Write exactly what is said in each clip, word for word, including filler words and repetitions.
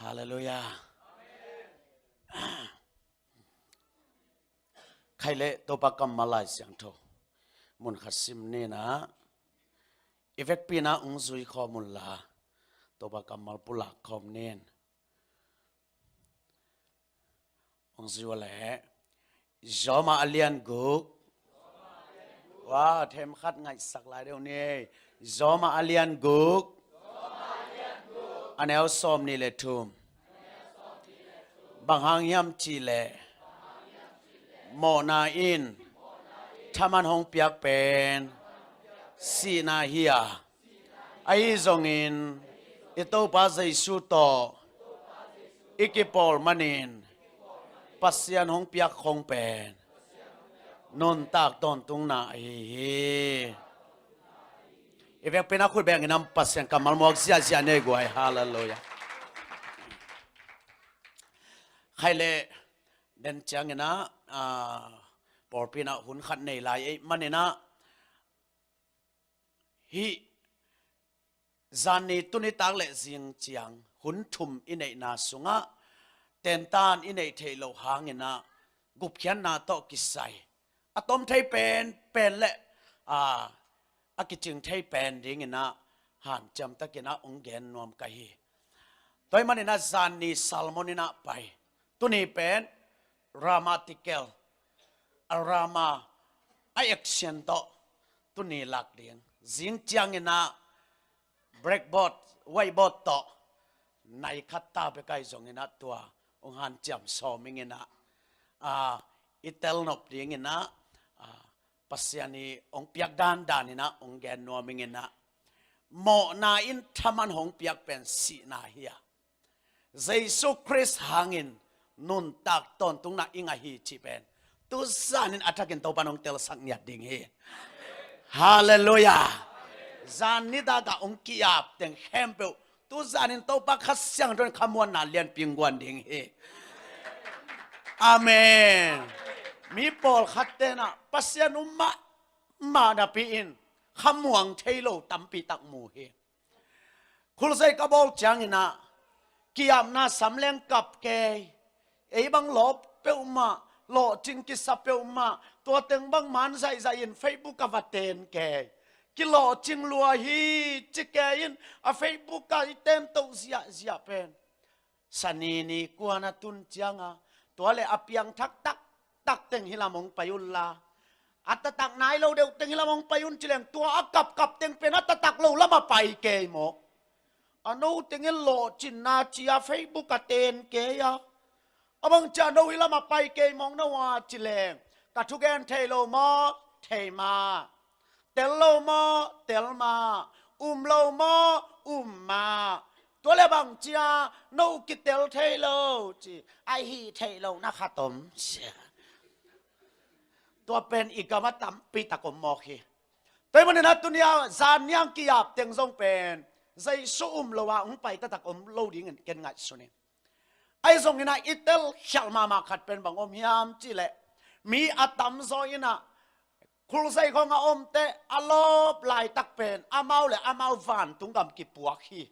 Halleluiah. Khaih le Topa kammal Lai Siangtho mun khat sim ni in ah, i vekpi in ah hong zui khawm un la, Topa kammal pulak khawm ni in. Hong zui uh leh, Rom a lian guk. Wa, them khat ngaihsak lai deuh ni. Rom a lian guk, a neu sawm nih le thum. Bang hang hiam cih leh, mawhna in thaman hong piak pen sihna hi a, ahi zongin i Topa Jesu tawh i kipawl manin Pasian hong piak khong pen nuntak tawntungna ahi hi. I vekpi in ah khut beng in ah Pasian kammal muak ziahziah ni ei guai. Halleluiah. Khaih le den ciangin ah, ah, pawlpi in ah hun khat nei lai ei manin ah, hih zan ni, tuni tak le zing ciang hun thum i neihna sungah tentan i neih theih loh hangin ah gupkhiatna tawh kisai a tom thei pen pen le, aa, a kicing thei pen dingin ah hanciam takin ah hong gen nuam ka hi. Tua ahih manin ah zan ni sermon in ah pai, tuni pen grammatical, a grammar, a action tawh tuni lak ding. Zing ciangin ah blackboard, whiteboard tawh nai khat ta bek ahi zongin ah tua hong hanciam sawm ing in ah, ah, i tel nop dingin ah, ah, Pasian i hong piak dandan in ah hong gen nuam ing in ah, mawhna in thaman hong piak pen sihna hi a, Jesu Khrist hangin nuntak tawntungna i ngah hi cih pen tu zanin a thakin Topa in hong telsak ngiat ding hi. Halleluiah. Zan nitak a hong ki-ap teng khempeuh tu zanin Topa Kha Siangtho in khamuanna lianpi hong guan ding hi. Amen. Mi pawlkhat ten ah Pasian um mahmah napi in khamuang thei lo tampi tak mu hi. Khulzei ka bawl ciangin ah ki-apna samleng kap kei, ei bang lawp peuhmah, lawhcing kisa peuhmah, tua teng bang man zaihzaih in Facebook ah va ten kei, kilawhcing lua hi ci kei in a Facebook ah i ten toh ziahziah pen Sani ni kuan a tun ciang a, tua le a piangthak taktak teng hi lam hong pai un la, a taktak nai lo deuh teng hi lam hong pai un ci leng, tua a kapkap teng pen a taktak lo lam a pai kei maw? A no teng in lawhcinna ci a Facebook a ten kei a, a bang ci a no hi lam a pai kei mawk no a ci leng, ka thugen thei lo maw? Thei mah. Tel lo maw? Tel mah. Um lo maw? Um mah. Tua le bang ci a no kitel thei lo ci, a hih theih lo na khat om sia. Tua pen i gam ah tampi tak om mawk hi. Tua ahih manin a tuni a zan niang ki-ap teng zong pen Jesu um lo a hong pai taktak om lo dingin ken ngaihsun ing. Ahi zongin ah i telkhialh mahmah khat pen bang om hiam cih leh, mi a tamzaw in ah khulzei khawng a omte a lawp laitak pen amau le amau vantung gam kipuak hi.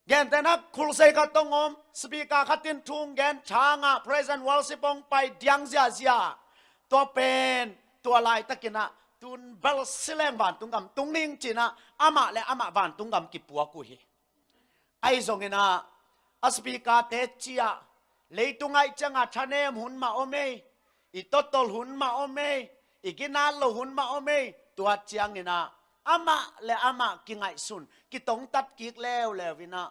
Gentehna khulzei khat hong om, speaker khat in thu hong gen, thang ah praise and worship hong pai diang ziahziah. Tua pen tua laitakin ah tun bel si leng vantung gam tung ning ci-in ah amah le amah vantung gam kipuak uh hi. Ahi zongin ah a speaker-te ci-ah, leitung ahih ciangin thanem hun mah om ei, i totol hun mah om ei, i ginat loh hun mah om ei, tua ciangin ah amah le amah kingaihsun, kitongtat kik leuleu in ah,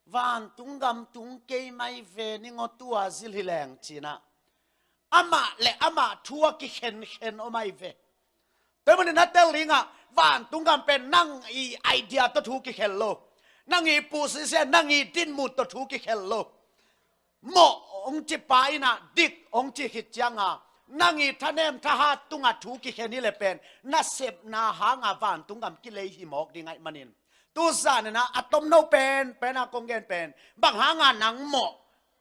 vantung gam tung kei mai ve ning aw, tua zil hi leng ci-in ah amah le amah thu a kikhenkhen om ahi ve. Tua ahih manin a tel ding ah, vantung gam pen nang i idea tawh thu kikhel lo. Nang i position, nang i dinmun tawh thu kikhel lo. Mawh hong ci pa in ah dik hong ci khit ciang a, nang i thanem thahat tungah thu kikhen hi leh pen nasepna hang a vantung gam kilei hi mawk ding ahih manin, tu zan in ah a tomno penpen a kong gen pen, bang hang a nang mawh,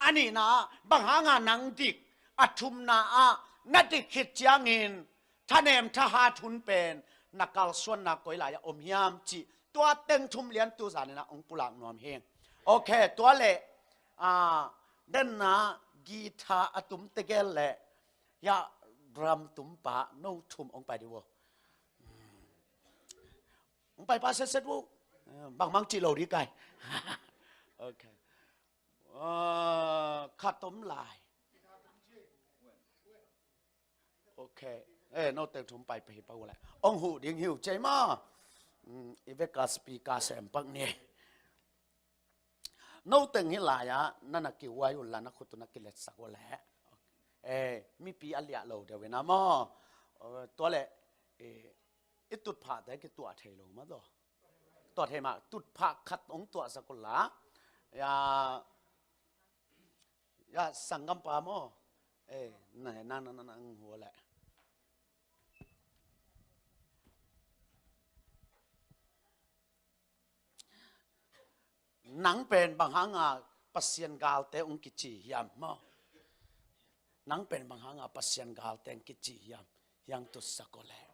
a nihna ah bang hang a nang dik, a thumna ah na dik khit ciangin thanem thahat hun pen na kalsuanna koi lai ah om hiam cih, tua teng thum lian tu zan in ah hong pulak nuam hi ing. Ok, tua le, ah, denna guitar a tum tegel le, ya, drum tumpa no thum ong pai di vo. Ong pai pa setset vo. Bangmang ci lo di kai. Ok. Ah, khat om lai. Ok. Eh, no teng thum pai pai pa vo le. Ong hu ding hiu cei ma. Mm, i vek a speaker sem pak ni. No teng hi lai-ah, na na kihuai un la, na khut un na kiletsak uh leh. Eh, mipi a liah lo deuh in a maw. Eh, tua leh, eh, i tutphah te kituah thei lo maw taw. Tuah thei mah, tutphah khat hong tuahsak uh la. Ya, ya, sanggampa maw. Eh, na, na, na, na, na, hong hua leh. Nang pen bang hanga Pasian galte ong kici hiam maw? Nang pen bang hanga Pasian galte ong kici hiam? Hiang tutsak uh leh.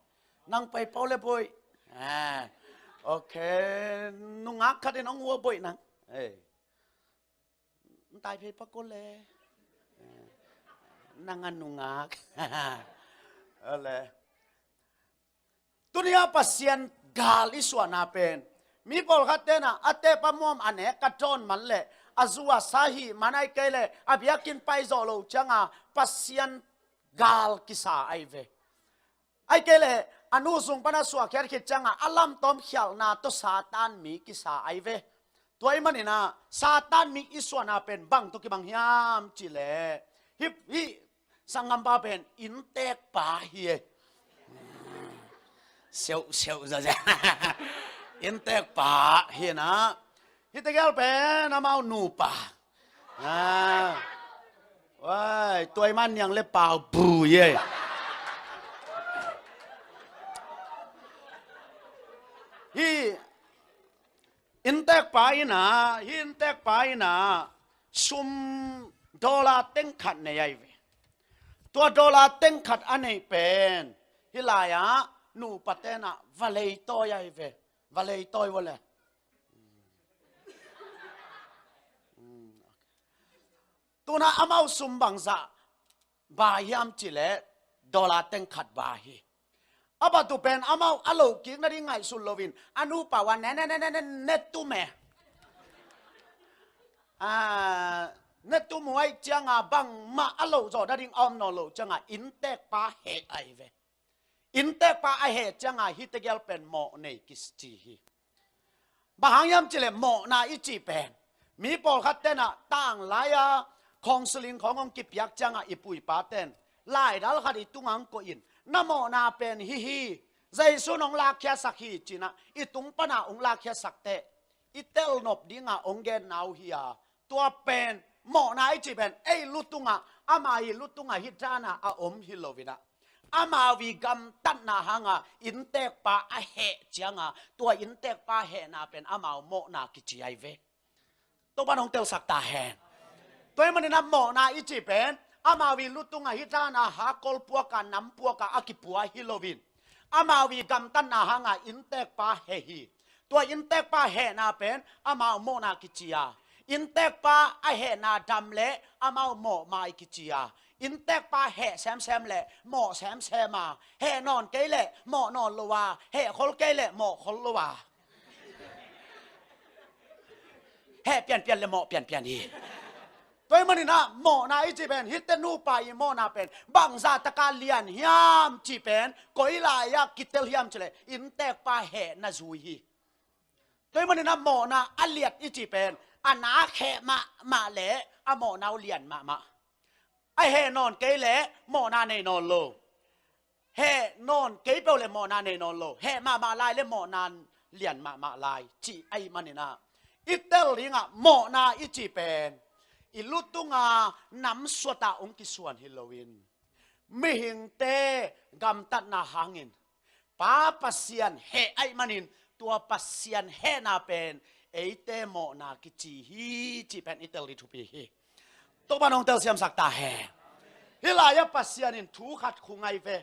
Nang pai pau le boih. Ah, ok. Nungak khat in ong hua boih nang. Eh. Ntai phei pak uh leh. Eh. Nang a nungak. Ole. Tuni-a Pasian gal i suahna pen, mi pawlkhat tenah a tepa muam a nek ka dawn man leh, a zu a sa hih man, ahih kei leh a biakinn pai zawh loh cianga Pasian gal kisa ahi ve. Ahih kei leh a nu sung pana suahkhiat khit cianga a lamtawm khialhna tawh Satan mi kisa ahi ve. Tua ahih maninah Satan mi i suahna pen bang tawh kibang hiam cih leh, hih, hih sanggampa pen innteekpa hi e. Seuh, seuh, za, za. Innteekpa hi inah. Hih tegel pen amau nupa. Ah. Wai, tuai man niang le pau bu hi e. Hih innteekpa inah, hih innteekpa inah sum dollar teng khat nei ahi ve. Tua dollar teng khat a neih pen hih lai-ah nupa tenah va leitawi ahi ve. Va leitawi vo le. Tunah amau sum bangzah ba hiam cih leh dollar teng khat ba hi. A batu pen amau a lohkik nading ngaihsun loin a nupa uh a ne, ne, ne, ne, ne, ne tum e. Ah, ne tum uh ahih cianga bangmah a loh zawh nading a om nawn loh cianga innteekpa heh ahi ve. Innteekpa a heh cianga hih tegel pen mawh nei kici hi. Bang hang hiam cih leh mawhna i cih pen, mi pawlkhat tenah tanglai-a counseling khawng hong kipiak cianga i pu i pa ten laidal khat i tungah hong koih in, na mawhna pen hih hi, Jesu in hong lakkhiatsak hi cinah i tung pana hong lakkhiatsak teh i telnop dinga hong genna uh hi a, tua pen mawhna i cih pen ei lu tungah, ama ii lu tungah hih dana a om hi loinah, amau ii gamtatna hanga innteekpa a heh cianga tua innteekpa hehna pen amau mawhna kici ahi ve. Topan hong telsak ta hen. Tua ahih maninah mawhna i cih pen amau ii lu tungah hih dana hakol puaka, nam puaka a kipua hi loin, amau ii gamtatna hanga innteekpa heh hi. Tua innteekpa hehna pen amau mawhna kici a, innteekpa a hehna dam leh amau mawhmai kici a, innteekpa heh semsem leh mawh semsem a, heh nawn kei leh mawh nawn lo a, heh khol kei leh mawh khol lo a, heh pianpian leh mawh pianpian hi. Tua ahih maninah mawhna i cih pen, hihte nupa ii mawhna pen bangzah taka lian hiam cih pen koi lai-ah kitel hiam cih leh innteekpa hehna zui hi. Tua ahih maninah mawhna a liat i cih pen a nak heh mahmah leh a mawhna uh lian mahmah. A heh nawn kei leh mawhna nei nawn lo. Heh nawn kei peuh leh mawhna nei nawn lo. Heh mahmah lai leh mawhna lian mahmah lai cih ahih maninah i tel dingah mawhna i cih pen i lu tunga nam suatah hong kisuan hi loin, mihingte gamtatna hangin Pa Pasian heh ahih manin tua Pasian hehna pen eite mawhna kici hi cih pen i tel ding thupi hi. Topan hong telsiamsak ta hen. Hih lai-ah Pasian in thu khat khung ahi ve.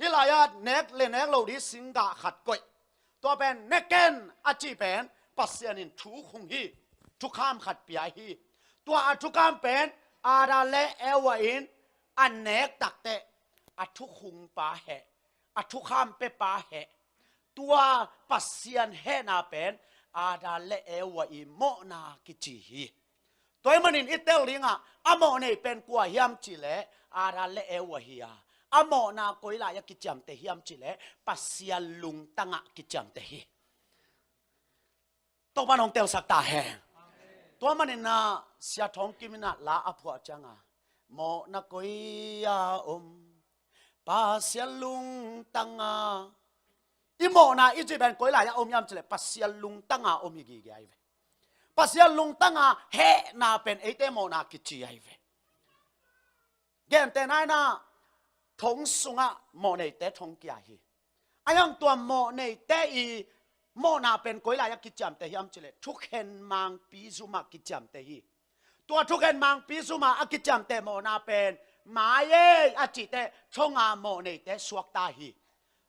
Hih lai-ah nek le nek loh ding singgah khat koih. Tua pen ne ken a cih pen Pasian in thu khung hi. thukham khat pia hi. Tua a thukham pen Adam le Eva in a nek takteh a thukhungpa heh, a thukham pepa heh. Tua Pasian hehna pen Adam le Eva i mawhna kici hi. Tua ahih manin i tel dingah a mawh nei pen kua hiam cihleh Adam le Eva hi a, a mawhna koi lai-ah kiciamteh hiam cihleh Pasian lungtangah kiciamteh hi. Topa'n hong telsak ta hen. Tua manin ah Sia Thawng Kim in ah la a phuah ciangah mawhna koi-ah om Pasian lungtangah. I mawhna i cih pen koi lai-ah om hiam cihleh Pasian lungtangah om hi gige ahi ve. Pasian lungtangah hehna pen eite mawhna kici ahi ve. Gentehna in ah thong sungah mawh neite thong kia hi. A hiang tua mawh neite i mawhna pen koi lai-ah kiciamteh hiam cihleh thukhen mangpi zumah kiciamteh hi. Tua thukhen mangpi zumah a kiciamteh mawhna pen mai ei a cihteh thonga mawh neite suakta hi.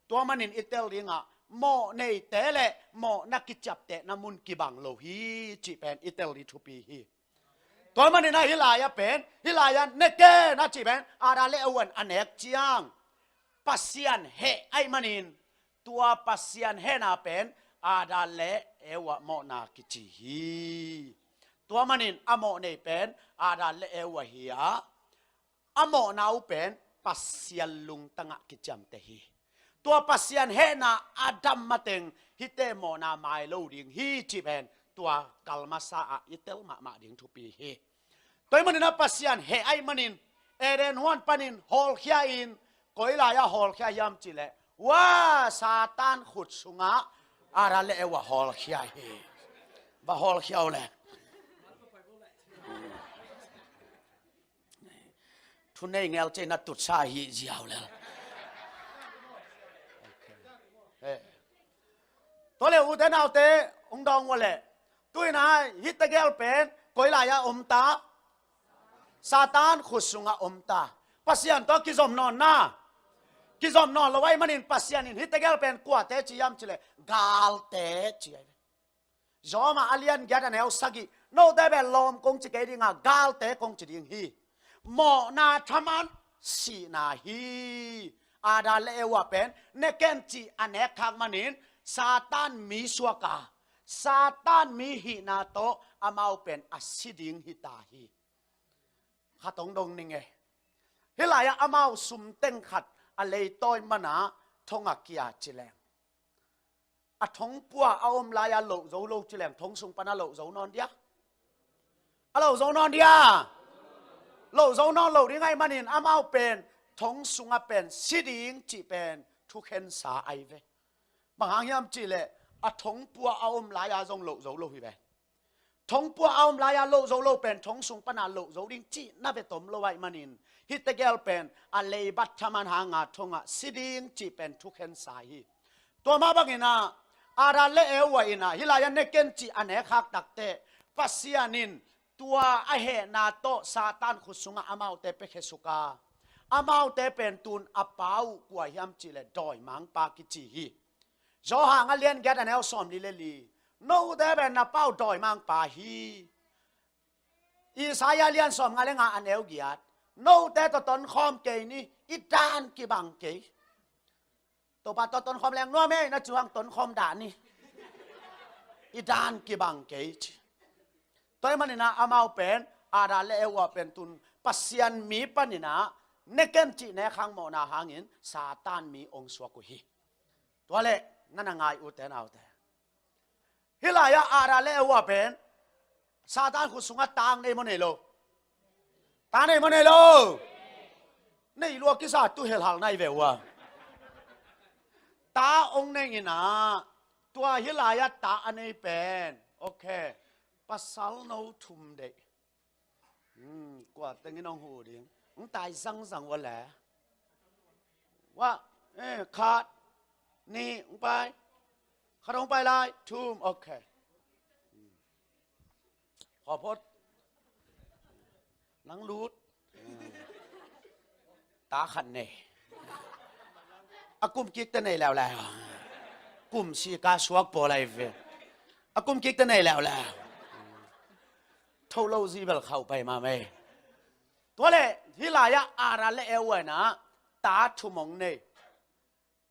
Tua manin i tel dingah mawh neite le mawhna kiciaptehna mun kibang lo hi cih pen i tel ding thupi hi. Tua manin ah hih lai-ah pen, hih lai-ah ne ken a cih pen Adam le Eva in a nek ciang Pasian heh ahih manin tua Pasian hehna pen Adam le Eva mawhna kici hi. Tua manin a mawh nei pen Adam le Eva hi a, a mawhna uh pen Pasian lungtangah kiciamteh hi. Tua Pasian hehna a dam mateng hihte mawhna mai lo ding hi cih pen tua kal masa ah i tel mahmah ding thupi hi. Tua ahih manin ah Pasian heh ahih manin Eden huan panin hawlkhia in koi lai-ah hawlkhia hiam cihleh, wa, Satan khut sungah Adam le Eva hawlkhia hi. Va hawlkhia uh le. Thunei ngel cei na tutsa hi ziau le. Tua le ute naute hong dawng uh le. Tu-in ah hih tegel pen koi lai-ah om ta? Satan khut sungah om ta. Pasian tawh kizom nawn na. Kizom nawn lo ahih manin Pasian in hih tegel pen kuate ci hiam cihleh galte ci ahi ve. Rom ah a lian giat a neu sagih, note pen lawm kong ci kei ding a, galte kong ci ding hi. Mawhna thaman sihna hi. Adam le Eva pen ne ken cih a nek khak manin Satan mi suak a, Satan mi hihna tawh amau pen a si ding hi ta hi. Khat hong dong ning e. Hih lai-ah amau sum teng khat a leitawi man a thong a kia ci leng, a thong pua a om lai-a loh zo lo ci leng, thong sung pan a loh zo nawn dia? A loh zo nawn dia? Loh zo nawn lo ding ahih manin amau pen thong sungah pen si ding cih pen thukhensa ahi ve. Bang hang hiam cih leh a thong pua a om lai-a zong loh zo lo hi ve. Thong pua a om lai-a loh zo lo pen thong sung pan a loh zo ding cihna ve tom lo ahih manin hih tegel pen a leibat thaman hanga thongah si ding cih pen thukhensa hi. Tua mah bangin ah Adam le Eva in ah hih lai-ah ne ken cih a nek khak takteh Pasian in tua a hehna tawh Satan khut sungah amaute pia khesuk a, amaute pen tun a pa uh kua hiam cih leh dawimangpa kici hi. Johan a lian giat a neu sawmli le li, note pen na pa uh dawimangpa hi. Isaiah lian sawmnga le nga a neu giat, note tawh tonkhawm kei ni, i dan kibang kei. Topa tawh tonkhawm leng nuam ei, na cu hang tonkhawm dah ni. I dan kibang kei ci. Tua ahih manin ah amau pen Adam le Eva pen tun Pasian mi panin ah ne ken cih nek khak mawhna hangin Satan mi ong suak uh hi. Tua leh na na ngai ute naute, hih lai-ah Adam le Eva pen Satan khut sungah tang nei maw nei lo? Tang nei maw nei lo? Nei lua kisa tu hel hal nai ve ua. Ta ong nei in ah tua hih lai-ah ta a nei pen, okay, pasal no thum deih. Hmm, kua tengin ong huh ding? Ong tai zangzang ua le. Ua, eh, khat, nih, ong pai. Khat ong pai lai, thum, okay. Hmm. Khaw phot. Nang lut. Hmm. Ta khat nei. A kum kik te nei leuleu. Kum si ka suak pawl ahi ve. A kum kik te nei leuleu. tho lo zi bel khauh pai mahmah hi. Tua leh hih lai-ah Adam le Eva in ah ta thum hong nei.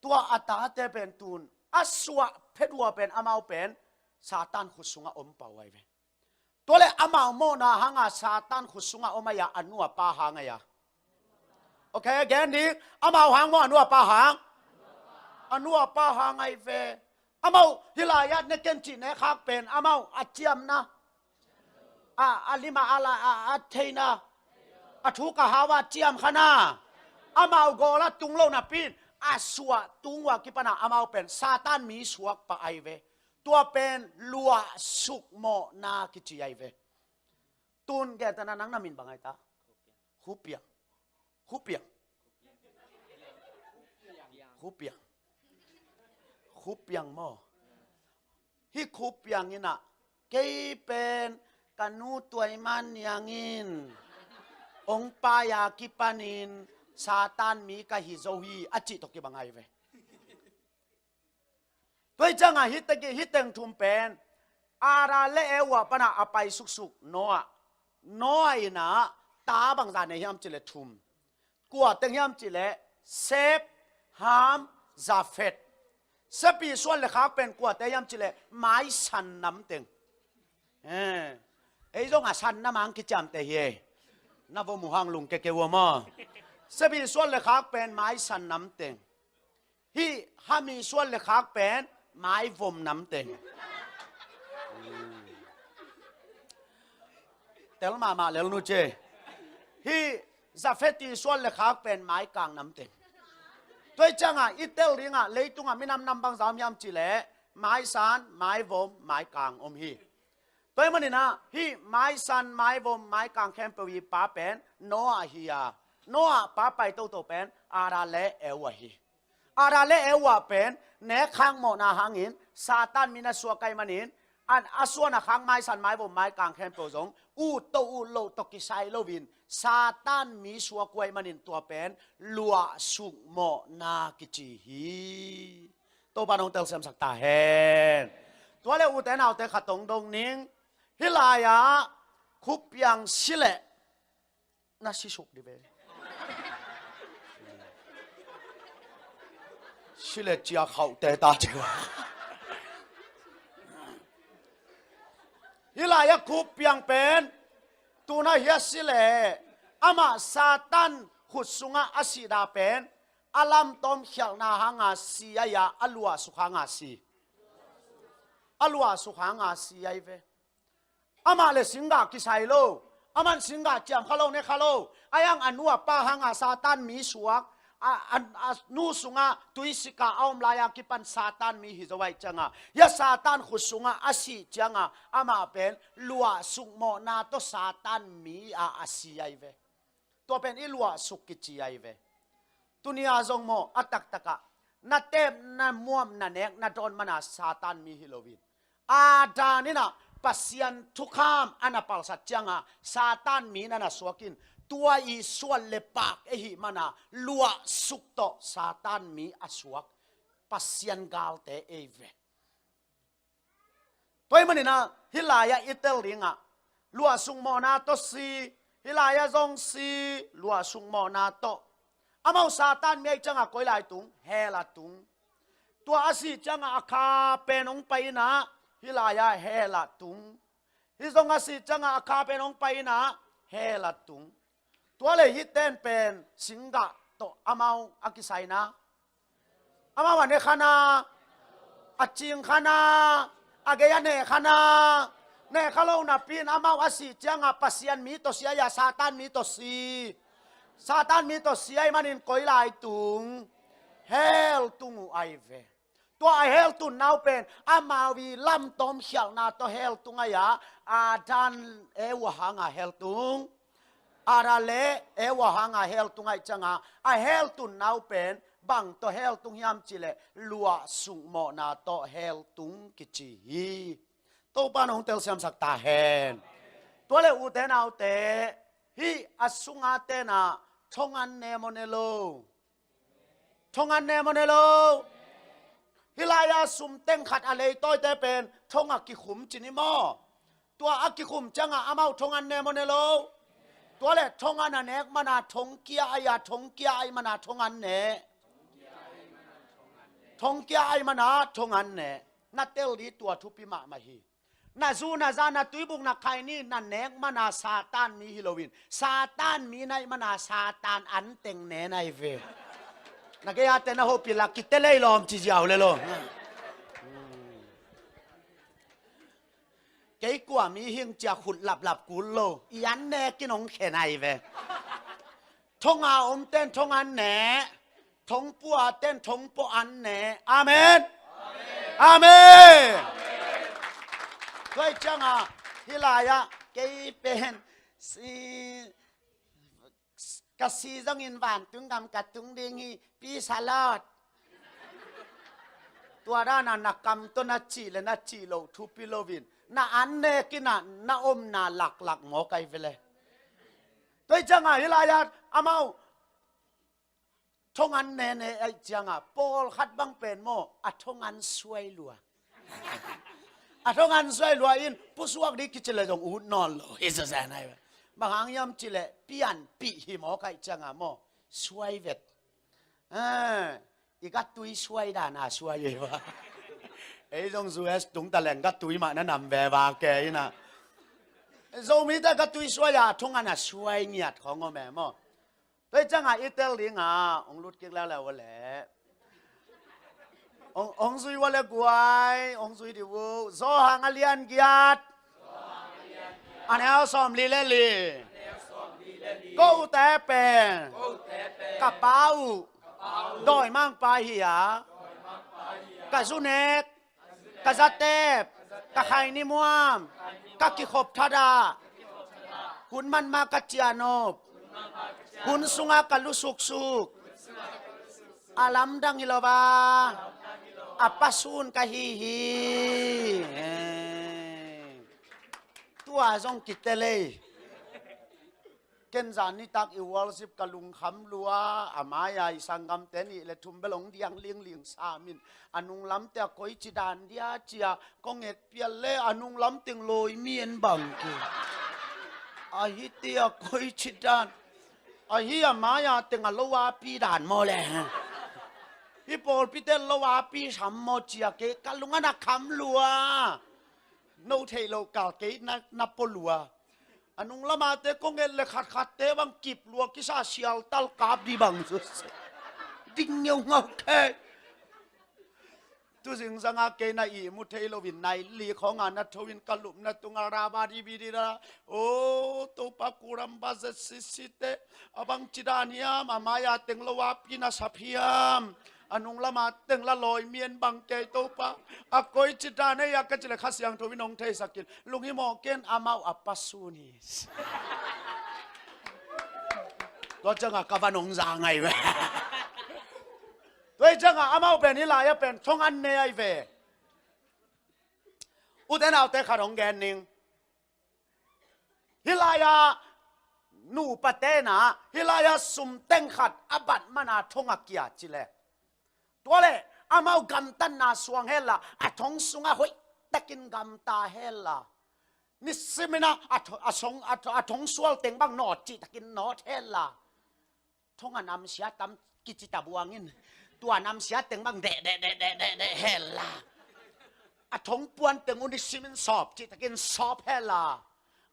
Tua a tate pen tun a suah phet uh a pen amau pen Satan khut sungah om pah uh ahi ve. Tua leh amau mawhna hanga Satan khut sungah om ahi a, a nu a pa hang ahi a? Ok, gen ding. Amau hang maw, a nu a pa hang? A nu a pa hang ahi ve. Amau hih lai-ah ne ken cih ne khak pen amau a ciamna, a, a lim a, a la, a, a theihna, a thuk a hau a ciam kha na. Amau gawl a tung lo napi in a suah tung uh a kipan a amau pen Satan mi suak pah ahi ve. Tua pen luahsuk mawhna kici ahi ve. Tun gentehna nang na min bang ahi ta? Khupiang. Khupiang. Khupiang. Khupiang maw? Hih Khupiang in ah kei pen ka nu Tuai Man Niang in hong pai a kipanin Satan mi ka hi zo hi a cih tawh kibang ahi ve. Tua hi ciangah hih teng, hih teng thum pen Adam le Eva pan a a pai suksuk Noah. Noah in ah ta bangzah nei hiam cih leh thum. Kua teng hiam cih leh Shem, Ham, Jafet. Shepi suan le khak pen kuate hiam cih leh maisan nam teng. Eh, ei zong a san nam hang kiciamteh hi ei. Na vom uh hang lungke kei uh a maw? Shepi suan le khak pen maisan nam teng. Hih Ham suan le khak pen maivom nam teng. Tel mahmah lel nu ci. Hih Jafet suan le khak pen maikang nam teng. Tua hi ciangah i tel dingah leitungah minam nam bangzah om hiam cih leh maisan, maivom, maikang om hi. Tua ahih manin ah hih maisan, maivom, maikang khempeuh i pa pen Noah hi a, Noah pa pai toto pen Adam le Eva hi. Adam le Eva pen nek khak mawhna hangin Satan mi na suak ahih manin, an a suan a khak maisan, maivom, maikang khempeuh zong ut tawh ut loh tawh kisai loin Satan mi suak uh ahih manin tua pen luahsuk mawhna kici hi. Topa nong telsiamsak ta hen. Tua le ute naute khat hong dong ning. Hih lai-ah Khupiang si leh na sisuk dih ve. Si leh cia khauhte ta ci. Hih lai-ah Khupiang pen tuna hia si leh amah Satan khut sungah a sihna pen a lamtawm khialhna hanga si ahi a, a luahsuk hanga si. A luahsuk hanga si ahi ve. Amah le singgah kisai lo. Aman singgah ciam kha lo, ne kha lo. Ahi hang a nu a pa hanga Satan mi suak. A, a, a nu sungah tuisika a om lai-a kipan Satan mi hi zo ahih cianga, hia Satan khut sungah a sih cianga amah pen luahsuk mawhna tawh Satan mi a a si ahi ve. Tua pen i luahsuk kici ahi ve. Tuni-a zong maw, a taktakah na tep, na muam, na nek, na dawn mana Satan mi hi loin, Adam in ah Pasian thukham a na palsat cianga Satan mi na na suakin, tua i suan le pak ei hih mana luahsuk tawh Satan mi a suak Pasian galte ei ve. Tua ahih manin ah hih lai-ah i tel dingah luahsuk mawhna tawh si, hih lai-ah zong si, luahsuk mawhna tawh. Amau Satan mi ahih ciangah koi lai tung, hell ah tung. Tua a sih ciangah a kha pen hong pai in ah hih lai-ah hell ah tung. Hih zong a sih ciangah a kha pen hong pai in ah hell ah tung. Tua le hih ten pen singgah tawh amau a kisaina. Amau a ne kha na, a cing kha na, a gei a ne kha na, ne kha lo napi in amau a sih ciangah Pasian mi tawh si ahi a, Satan mi tawh si. Satan mi tawh si ahih manin koi lai tung, hell tung uh ahi ve. Tua a hell tunna uh pen amau i lamtawm khialhna tawh hell tung ahi a, Adam Eva hanga hell tung. Adam le Eva hanga hell tung ahih cianga a hell tunna uh pen bang tawh hell tung hiam cih leh luahsuk mawhna tawh hell tung kici hi. Topa nong telsiamsak ta hen. Tua le ute naute, hih a sunga tenah thongan ne maw ne lo? Thongan ne maw ne lo? Hih lai-a sum teng khat a leitawite pen thonga kikhum ci ni maw? Tua a kikhum ciangah amau thong an ne maw ne lo? Tua le thong an a nek mana thong kia ai a thong kia ai mana thong an ne. Thong kia ai mana thong an ne. Na tel dih tua thupi mahmah hi. Na zu na za na tuibuk na khai ni na nek mana Satan mi hi loin Satan mi naih mana Satan an teng ne nai ve. Na gei a te na hopih lak kite lei lawm ci ziau le lo. Kei kua mi hing cia khut laplap kul lo i an ne kinong khe nai ve. Thonga om ten thong an ne. Thong pua ten thong pua an ne. Amen. Amen. Tua cianga hilai-ah kei pen si ka si zongin vantung gam ka tung ding hi. Peace a lot. Tua dana na kam tawh na cih le na cih loh thupi loin na an nekinah na omna laklak mawk ai vele. Tua cianga hilai-ah amau thong an nene aih cianga pawlkhat bang pen maw a thong an suai lua. A thong an suai lua in pusuak dih kici le zong ut nawn lo hi zazen ai. Bang hang hiam ci le pianpih hi mawk aih cianga maw suai vet. I ka tui suai dana suai hi va. Ei zong U S tung taleng ka tui mah na nam ve va ke ina. Zomite ka tui suai a thong an a suai ngiat khong om e maw. Tua cianga i tel dinga ong lut kik leuleu le ong, ong zui ua le guai ong zui di uh. Zawhang a lian giat a neu sawm li le li. Kote pen ka pa uh dawimangpa hi a ka zunek ka zatep ka khaini muam ka kikhop thada hun manma ka cianop hun sunga ka lusuksuk a lamdang hi lo va a pasun ka hi hi. Tua zong kite lei. Ken zan nitak i worship ka lungkham lua a mai-a i sanggamte nih le thum bel ong diang lingling samin a nunglamte a koici dan dia cia kong et pial le a nunglam teng lawi mi en bang ki. A hite a koici dan a hi a mai-a teng a lo a pi dan maw le. Hi pawlpite lo a pi sam maw cia kei ka lung an a kham lua. No theih loh kal kei na, na pua lua. A nunglamate kong et le khatkhatte bang kip lua kisa sial tal kap di bang. Ding ngeungau kei. Tu zingzanga kei na ihmu thei loin nai li khonga na thoin ka lupna tunga raba di bi di da. O Topa kuramba zet sisite a bang cidan hiam a mai-a teng lo a pi na sap hiam. A nunglama teng la lawi mi en bang kei Topa. A koici dan ei a ka ci le Kha Siangtho in hong theisakin lunghimawh ken amau a pasun hi. Tua cianga ka van hong za ngai ve. Tua cianga amau pen hi lai-a pen thong an ne ai ve. Ute naute khat hong gen ning. Hih lai-ah nupa tena hih lai-ah sum teng khat a bat mana thong a kia ci le. Tua le amau gamtatna suang hela a thong sungah hoih takin gamta hela. Nisimina a tho-, a song, a tho-, a thong sual teng bang nawt cih takin nawt hela. Thong a namsia tam kici ta buangin tua namsia teng bang deh deh deh deh deh deh hela. A thong puan teng uh nisimin sawp cih takin sawp hela.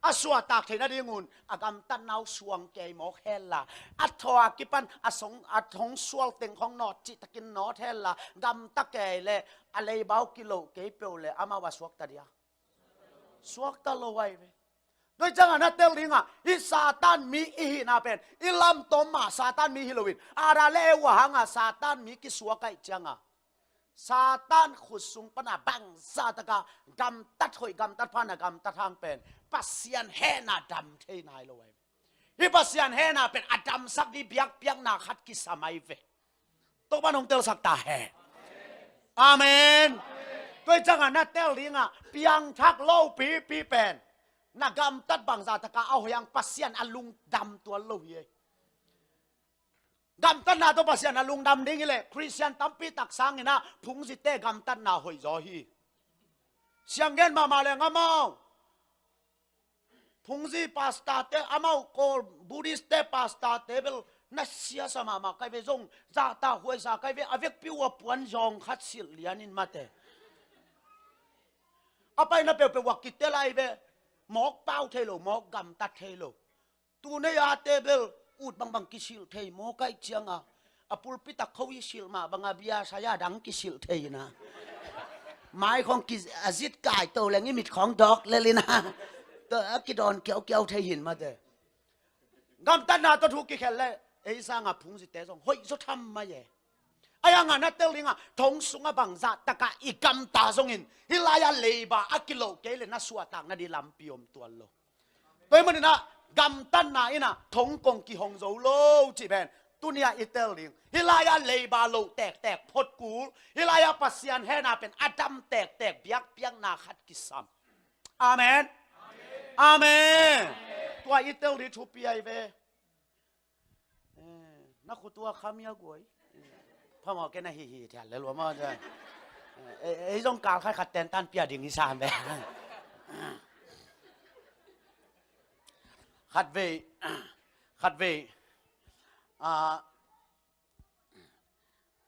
A suahtak theih nadingun a gamtatna uh suang kei mawk hela. A thaw a kipan a song a thong sual teng khong nawt cih takin nawt hela. Gamta kei le a leibau kiloh kei peuh le amau a suakta dia. Suakta lo ai ve. Tua ciangah na tel dingah hih Satan mi i hihna pen i lamtom mah Satan mi hi loin Adam le Eva hangah Satan mi kisuak aih ciangah Satan khut sung pana bangzah takah gamtat hoih gamtat pha na gamtat hang pen Pasian hehna dam thei nai lo ai ve. Hih Pasian hehna pen a damsak dih biakpiakna khat kisam ai ve. Topa nong telsak ta hen. Amen. Tua ciangah na tel dingah piangthak lo pipi pen na gamtat bangzah takah a hoih hang Pasian a lungdam tuan lo hi. Gamtatna tawh Pasian a lungdam ding hileh Khristian tampi tak sanginah phungzite gamtatna hoih zaw hi. Sianggen mahmah leng amau Phungzi pastor te, amau Kawl Buddhist te pastor te bel na siasa mahmah kai ve, zong zahtak huaisa kai ve, a vekpi uh a puan zawng khat silh lian in mate. A paina peuhpeuh uh a kite lai ve, mawk pau thei lo, mawk gamtat thei lo. Tunei a te bel ut bangbang kisilh thei maw kaih cianga, a pulpit a kho i silh mah banga bia saya dang kisilh thei ina. Mai khong ki, a zit kai to leng i mit khong dawk lel ina. To a kidawn kiaukiau thei hin mate. Gamtatna tawh thu kikhel le ei sanga phungzite zong hoih zaw tham mai e. Ai anga na tel dinga thong sunga bangzah taka i gamta zongin hih laia leiba a kiloh kei le na suahtakna di lampi om tuan lo. Tua hi maninah gamtatna inah thong kong kihong zo lo cih pen tunia i tel ding. Hih laia leiba loh tektek phot kul, hih laia Pasian hehna pen a dam tektek biakpiakna khat kisam. Amen. Amen. Tua i tel ding thupi ahi ve. Eh, na khutua khamia guai. Phamawh kei na hihi thial le lua maw cia. Eh, ei zong kal khat khat tentan pia ding hi sam ve. Khat vei, khat vei. Ah,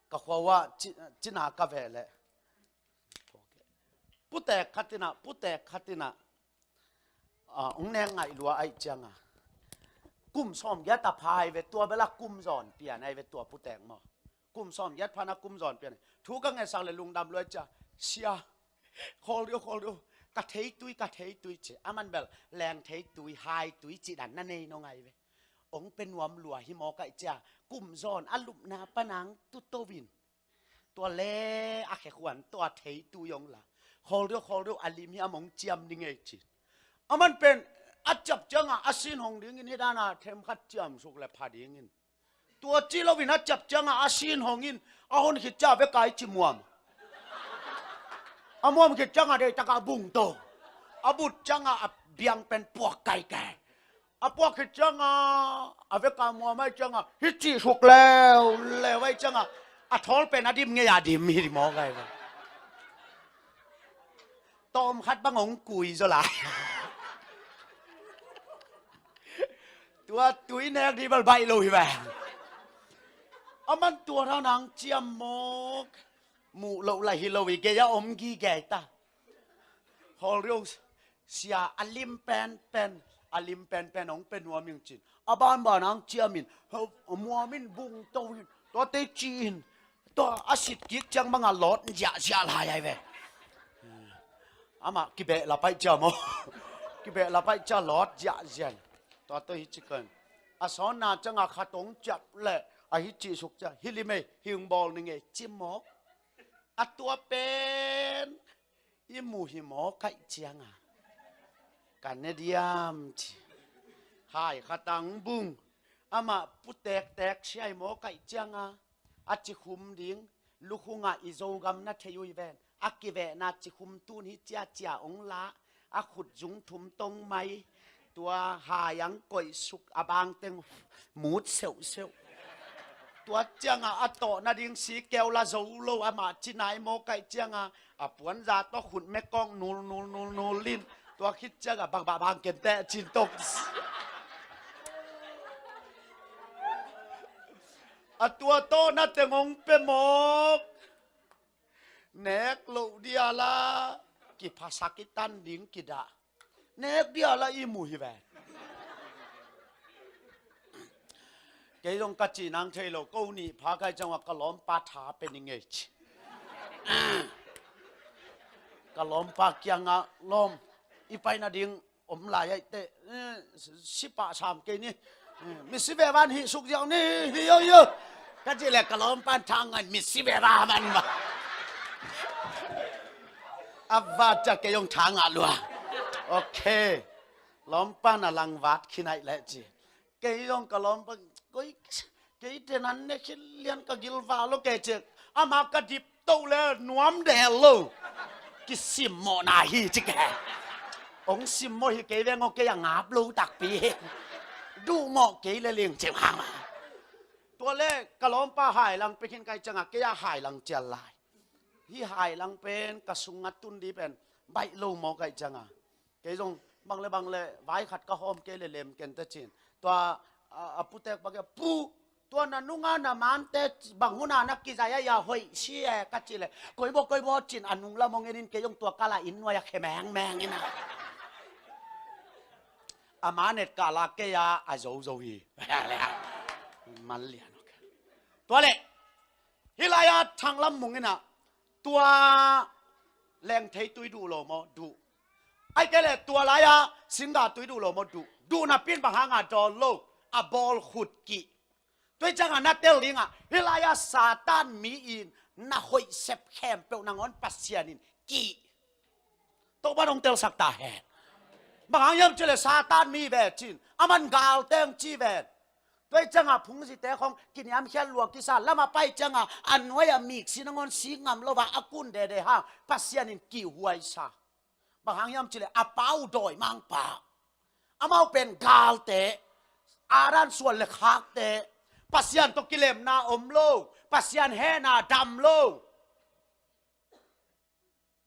ka khua uh ah ci, cina ka veh leh putek khat inah, putek khat inah, ah, hong nek ngaih lua aih cianga kum sawmgiat a pha ahi ve, tua bela kum zawn pian ahi ve tua putek maw. Kum sawmgiat phana kum zawn pian ahi. Thu ka ngetsak le lungdam lua aih cia, sia, khawl dio, khawl dio, ka theitui, ka theitui ci. Aman bel leng theitui, hai tui ci dan na nei nong ahi ve. Ong pe nuam lua hi maw kaih cia, kum zawn a lupna panang tuto in. Tua le a khekhuan tua theitui ong la. Khawl dio, khawl dio, a lim hi a mong ciam ni ngei cin. Aman pen a ciap cianga a sin hong dingin hi dana themkhat ciam suk le pha dingin. Tua ci loin a ciap cianga a sin hongin a hon khit cia ve kai ci muam. A muam khit cianga deitaka bung to. A but cianga a biang pen puak kaikai. A puak khit cianga a veka muam aih cianga hi cih suk leuleu aih cianga a thawl pen a dim ngei a dim hi di mawk ahi ve. Tawm khat bang hong kui zaw lai. Tua tui nek di bal baih lo hi ve. Aman tua thaunang ciam mawk. Muh loh lah hi lo i gei a om gigei ta. Khawl dio, sia, a lim penpen, a lim penpen hong pe nuam ing cin. A banban ang ciamin, ho, muamin bung to in, tua tei ci in, tua a sit kik ciang banga lawt ziahziah lai ai ve. Amah kibeh la paih cia maw. Kibeh la paih cia lawt ziahziah. Tua tawh hi ci kan. A sawnna cianga khat hong ciap le a hi cih suk cia. Hi lim ei, hi hong bawl ning ei, ci maw. A tua pen i muh hi maw kaih cianga. Ka ne diam ci. Hai khatang bung. Amah putektek sia hi maw kaih cianga. A cikhum ding. Lukhungah i Zogam na thei uh hi ven. A kivehna cikhum tun hi ciacia ong la. A khut zung thum tong mai. Tua hai ang koih suk a bang teng mut seuhseuh. Tua cianga a tawh nading si keu la zo lo amah ci nai maw kaih cianga a puanza tawh khut mekawng nul nul nul nul lin. Tua khit cianga bang bang bang kenteh cin tok. A tua tawh na teng ong pe mawk. Nek loh dia la kiphasak i tan ding kidah. Nek dia la i muh hi ve. Kei zong ka ci nang thei lo, ko nih pha kai ciangah ka lawmpa tha pe ning ei ci. Ka lawmpa kiangah lawm i pai nading om lai aih teh, eh, sipah sam kei ni. Eh, misi ve van hih suk ziau ni, hi yo yo. Ka cih le ka lawmpan thang ngan misi ve van man ma. A vat cia kei zong thang a lua. Ok. Lawmpan a lang vat khin aih leh ci. Kei zong ka lawmpa, koi, kei te nan ne khit lian ka gilva lo kei cek. Ama ka dip to le nuam del lo. Kisimmawhna hi ci kei. Ong simmawh hi kei veng aw kei a ngap lo takpi. Duhmawh kei le ling cek hang. Tua le ka lawmpa hai lang pe khin kai cianga kei a hai lang cial lai. Hi hai lang pen ka sunga tun di pen baih lo maw kai cianga. Kei zong Bang le bang le vai khat ka hawm kei le lem ken te cin. Tua a, a putek bang e, pu, tua na nunga na mante bang huna na kizai a ia hoih si e ka ci le. Koibo koibo cin a nung lam hong enin kei hong tua kala inn nuai a khe mengmeng ina. A manet kala kei a a zozo hi. Mal lian. Tua le hih lai-a thanglam mung ina tua lengthei tui duh lo maw? Duh. Ai kei le tua lai-a singa tui duh lo maw? Duh. Duh napi in bang hanga dawl lo? A bawl khut kih. Tua hi cianga na tel dinga hih lai-a Satan mi in na hoih sep khempeuh nangawn Pasian in kih. Topa nong telsak ta hen. Bang hang hiam cile Satan mi ve cin. Aman galteng ci ven. Tua hi cianga phungzite khong kiniamkhiat lua kisa lama pai cianga a nuai a miksi nangawn si ngam lo va a kun dede hang Pasian in kihhuai sa. Bang hang hiam cile a pau dawi mangpa. Amau pen galte, Adam suan le khakte, Pasian tawh kilemna om lo, Pasian hehna dam lo.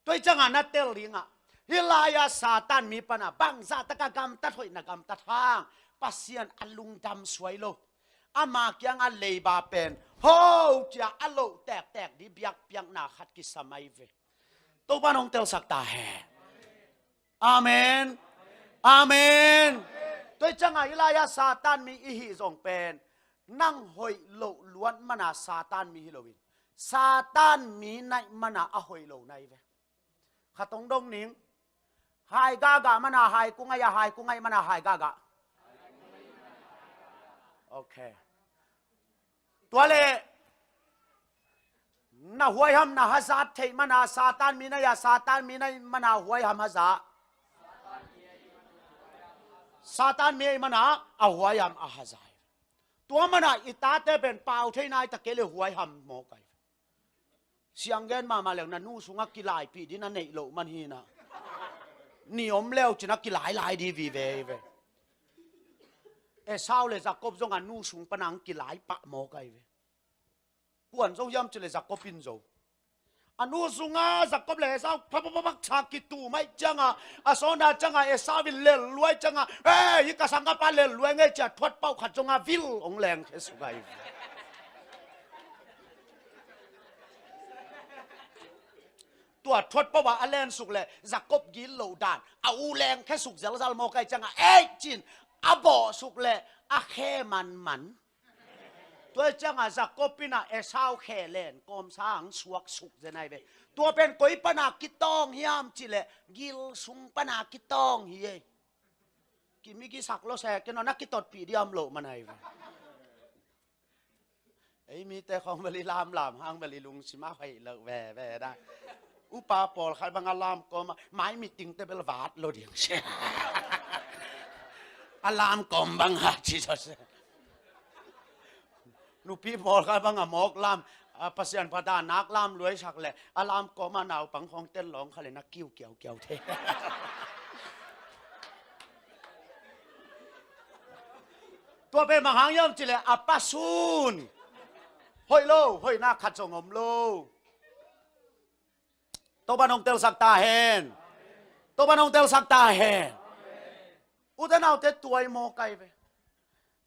Tua hi cianga na tel dinga hih lai-a Satan mi pana bangzah taka gamtat hoih na gamtat hang Pasian a lungdam suai lo. Ama kianga leiba pen ho cia a loh tektek di biakpiakna khat kisa mai ve. Topa nong telsak ta hen. Amen. Amen. Tua hi cianga hih lai-a Satan mi i hih zong pen nang hoih loh luat mana Satan mi hi loin Satan mi naih mana a hoih lo nai ve. Khat hong dong ning. Hai gaga mana hai kungai a, hai kungai mana hai gaga. Okay. Tua le na huaiham na hazat theih mana Satan mi naih a, Satan mi naih mana huaiham hazat. Satan mi ei mana a huaiham a hazat. Tua mana i tate pen pau thei nai ta kei le huaiham mawk ai. Sianggen mahmah leng na nu sungah kilaipih di na neih loh man hina. Ni om leu cina kilailai di vive hi ve. Esau le Jacob zongah nu sung pana ang kilai pah mawk ai ve. Kuan zo hiam cile Jacob in zo. A nu sungah Jacob le Esau phapapapaksa kitu maih ciangah a sawna ciangah Esau in lelluai ciangah, "Ei, hi ka sangkapa lelluai ngei," cia thuat pauh khat zongah vil hong lengkhe suk ai. Tua thuat pauh ah a lensuk le Jacob gil loh dan a u lengkhe suk zelzal mawk ai ciangah, "Ei," cin a bawhsuk le a khe manman. Tua ciangah Jacob inah Esau khe len kawmsa ang suak suk zen ai ve. Tua pen koi pana kitawng hiam cile gil sung pana kitawng hi ei. Kimigi sak lo se keno na kitotpih diam loh man ai ve. Ei mite khong beli lamlam hang beli lungsima hoih loh veve da. Upa pawl khat banga lam kawma mai meeting te bel vat lo ding se. A lam kawm banga ci zo se. Nupi pawl khat banga mawk lam, a, Pasian pata nak lam luaisak le a lam kawma naupang khong ten lawng khat le na kiu kiaukiau the. Tua pen bang hang hiam cile a pasun. Hoih lo, hoihna khat zong om lo. Topa nong telsak ta hen. Topa nong telsak ta hen. Ute naute tuai mawk ai ve.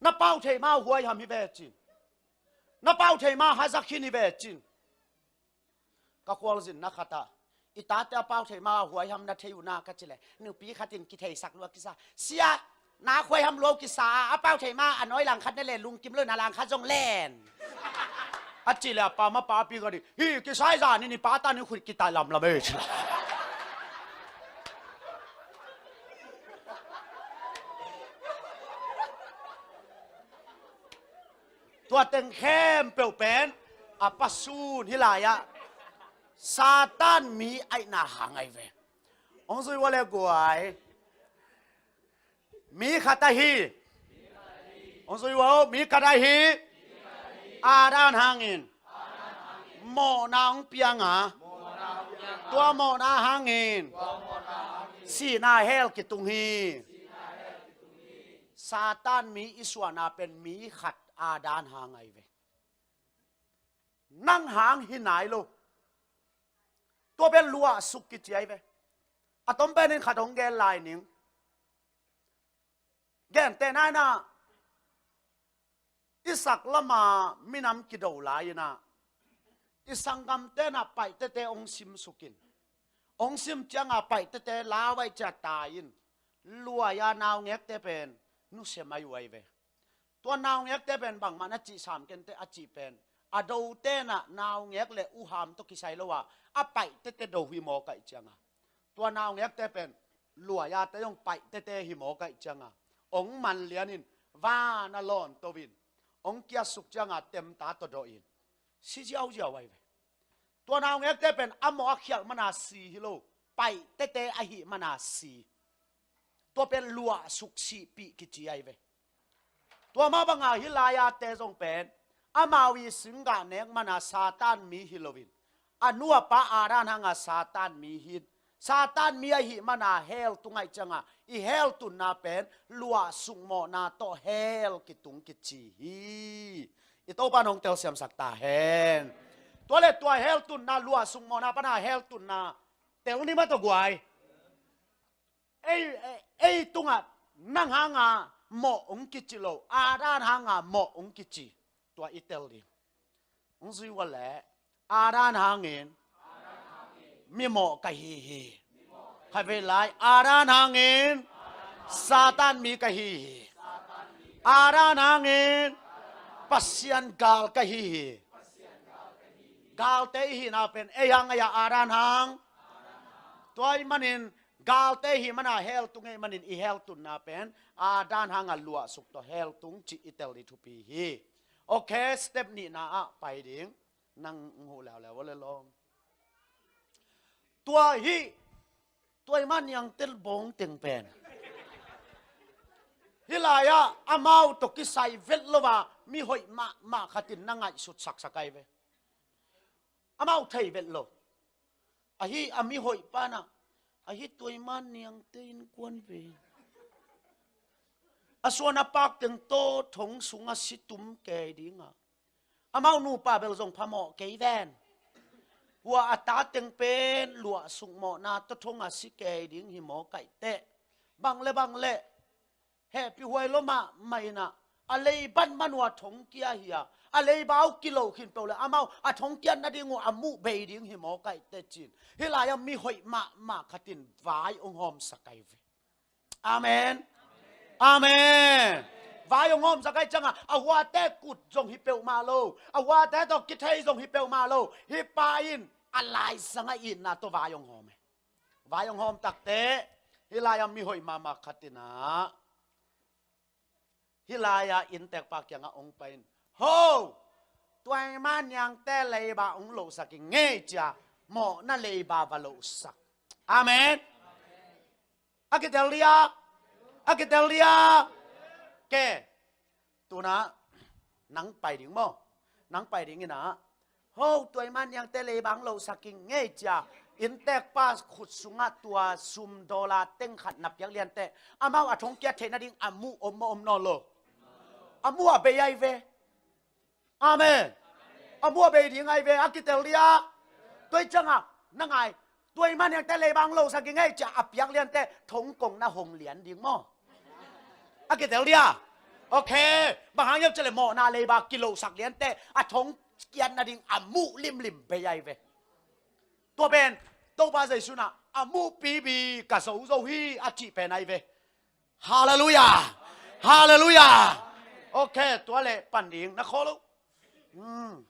Na pau thei ma huaiham hi ve cin. Na pau thei ma hazak hin hi ve cin. Ka khualzin na khatah i tate a pau thei ma huaiham na thei uh na ka cile nupi khatin kitheisak lua kisa. Sia, na huaiham lua uh kisa a, a pau thei ma a nawi langkhat ne le lungkim lo na langkhat zong len. A cile a pa ma papi ka di hi kisai zan in i pa tan i khut kitai lamlam e cila. Tua teng khempeuh pen a pasun hi lai-ah Satan mi aihna hang ai ve. Hong zui ua le guai. Mi khat ahi. Hong zui ua, mi khat ahi. Adam hangin mawhna hong pianga, tua mawhna hangin sihna hell kitung hi. Satan mi i suahna pen mi khat Adam hang ai ve. Nang hang hi nai lo. Tua pen luahsuk kici ai ve. A tom penin khat hong gen lai ning. Gentehna in ah, i sak lama minam kido lai in ah, i sanggamte in ah Paite te hong simsuk in, hong sim ciang a Paite te lau ahih ciang tai in, luai a naungekte pen nusia mai uh ahi ve. Tua naungekte pen bangmah na cih sam kei inteh a cih pen, a dote in ah naungek le uham tawh kisai lo a, a Paite te do hi mawk ahih ciang a, tua naungekte pen luai a te zong Paite te hi mawk ahih ciang a, hong man lian in, van a lawn to in, hong kiatsuk ciang a temta tawh dawh in, si ziauziau ahi ve. Tua naungekte pen a mawh a khialh man a si hi lo, Paite te ahih man a si. Tua pen luahsuk sihpih kici ahi ve. Tua mah bang a hih lai a te zong pen, amau i singgah nek man a Satan mi hi lo in, a nu a pa Adam hang a Satan mi hi in, Satan mi ahih man a hell tung ahih ciang a, i hell tunna pen luahsuk mawhna tawh hell kitung kici hi. I Topa in hong telsiamsak ta hen. Tua leh tua hell tunna, luahsuk mawhna pan a hell tunna tel ni maw, tua guai. Ei, ei, ei tungah nang hang a mawh hong kici lo, Adam hang a mawh hong kici. Tua i tel ding. Hong zui uh leh, Adam hangin mi mawh ka hi hi. Khatvei lai, Adam hangin Satan mi ka hi hi. Adam hangin Pasian gal ka hi hi. Galte i hihna pen ei hang a, Adam hang. Tua ahih manin galte i hih man a hell tung ahih manin i hell tunna pen Adam hang a luahsuk tawh hell tung cih i tel ding thupi hi. Ok, step nihna ah pai ding. Nang hong huh leuleu le lawm. Tua hih, tua i mah niangte bawng teng pen, hih lai ah amau tawh kisai vet lo a, mi hoih mahmah khat in na ngaihsut saksak ahi ve. Amau thei vet lo. Ahi a mi hoih pa in ah, ahi tua i mah niangte innkuan ve, a suan a pak teng tawh thong sungah si tum kei ding a, amau nupa bel zong phamawh kei ven. Hua a ta teng pen luahsuk mawhna tawh thong a si kei ding hi mawk ahih teh, bang le bang le hehpihhuai lo mahmah in ah, a leibat man uh a thong kia hi a, a leiba uh kilo khin peuh le amau a thong kiat nading uh a muh bei ding hi mawk ahih teh ci-in, hih lai ah mi hoih mahmah khat in vai hong hawmsak ahi ve. Amen. Amen. Vai hong hawmsak ahih ciang a, a huate kut zong hi peuhmah lo, a huate tawh kithei zong hi peuhmah lo, hih pa in a laisang a itna tawh vai hong hawm hi. Vai hong hawm tak teh, hih lai ah mi hoih mahmah khat in ah, hih lai ah inntekpa kiangah hong pai in, "Ho, tua i mah niangte leiba hong lohsak ing ei," ci-a mawhna leiba va lohsak. Amen. A kitel dia? A kitel dia? Ke. Tu-in ah nang pai ding maw? Nang pai ding in ah, "Ho, tua i mah niangte leiba hong lohsak ing ei," ci-a inntekpa khut sungah tua sum dollar teng khat na piak lian teh, amau a thong kiat theih nading a muh om maw, om nawn lo? A muh a bei ahi ve. Amen. A muh a bei ding ahi ve, a kitel dia? Tua ahih ciang a, na ngai, "Tua i mah niangte leiba hong lohsak ing ei," ci-a a piak lian teh, thong kong na hong lian ding maw? A kitel dia? Ok. Bang hang hiam cih leh mawhna leiba kilohsak lian teh a thong kiat nading a muh limlim bei ahi ve. Tua pen Topa Jesu in ah, "A muh pipi ka zo zo hi," a cih pen ahi ve. Halleluiah. Halleluiah. Ok, tua leh pan ding na khawl lo. Hmm.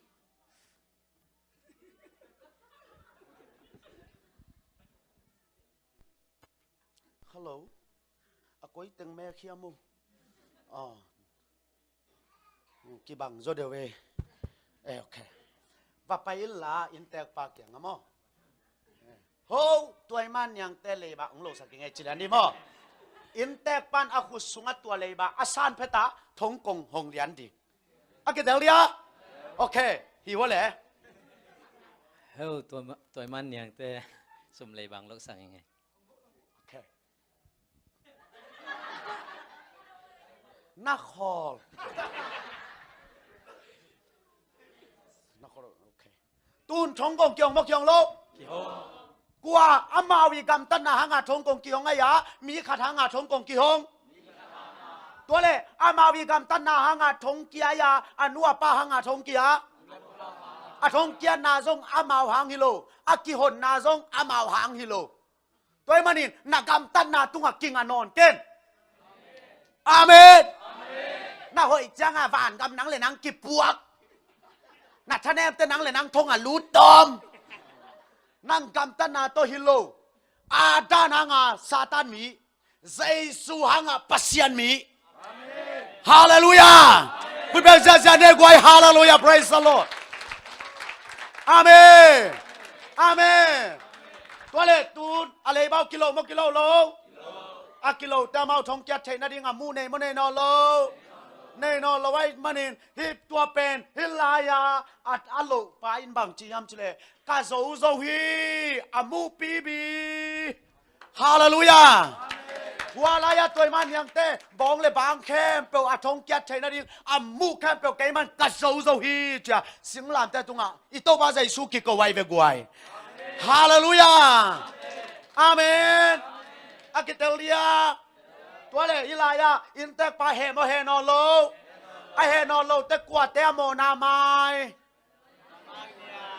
Hello. A koi teng mek hiam uh? Oh. Hmm, kibang zaw deuh ve. Eh, ok. Va pai inla, inntekpa kiangah maw? "Ho, tua i mah niangte leiba hong lohsak ing ei," ci lian ding maw? Inntekpa in a khut sungah tua leiba a san phet a, thong kong hong lian ding. A kitel dia? Ok. Hi ua le. "Ho, tua ma-, tua i mah niangte sum leiba hong lohsak ing ei." Ok. Na khawl. Na khawl, ok. Tu-in thong kong kihong maw, kihong lo? Kihong. Kua amau i gamtatna hang a thong kong kihong ahi a, mi khat hang a thong kong kihong? Mi khat hang a. Tua le amau i gamtatna hanga thongkia a, a nu a pa hanga thongkia. A thongkiatna zong amau hang hi lo, a kihonna zong amau hang hi lo. Tua ahih manin na gamtatna tungah kinga nawn ken. Amen. Na hoih cianga vangam nang le nang kipuak. Na thanemte nang le nang thong a lut tawm. Nang gamtatna tawh hi lo. Adam hanga Satan mi, Jesu hanga Pasian mi. Halleluiah. Khut beng ziahziah ne guai. Halleluiah. Praise the Lord. Amen. Amen. Tua le tun a leibau kilo maw, kilo lo? A kilo te amau thongkiat theih nading a muh nei maw, nei nawn lo? Nei nawn lo ahih manin hih tua pen hih lai-a a, a lopa in bang ci hiam cih leh, ka zo zo hi, a muh pipi. Halleluiah. Hua lai-ah tua i man niangte bawng le bang khempeuh a thongkiat theih nading a muh khempeuh kei man ka zo zo hi cia singlamte tungah i Topa Jesu kiko ai ve guai. Halleluiah. Amen. A kitel dia. Tua le hih lai-ah inntekpa heh maw, heh nawn lo? A heh nawn lote kuate a mawhna mai?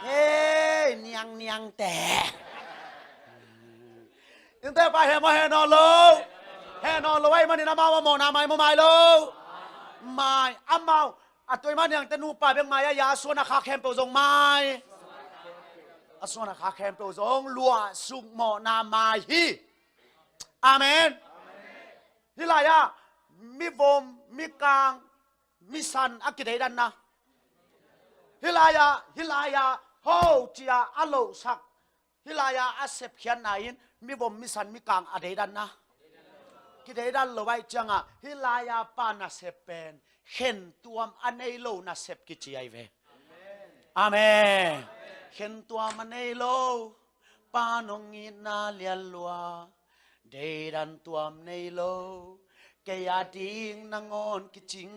Hei, niangniangte. Inntekpa heh maw, heh nawn lo? Heh nawn lo ahih manin amau a mawhna mai maw, mai lo? Mai. Amau a tua i man niangte nupa bek mai a, a suan a khak khempeuh zong mai. A suan a khak khempeuh zong luahsuk mawhna mai hi. Amen. Hih lai-ah mivom, mikang, misan a kideidanna. Hih lai-ah, hih lai-ah ho cia a lohsak, hih lai-ah a sepkhiatna in mivom, misan, mikang a deidanna. Kideidan lo ahih ciangah hih lai-ah pa nasep pen khentuam a nei lo nasep kici ai ve. Amen. Khentuam a nei lo, pa nong itna lianlua, deidan tuam nei lo, kei a ding nangawn kicing.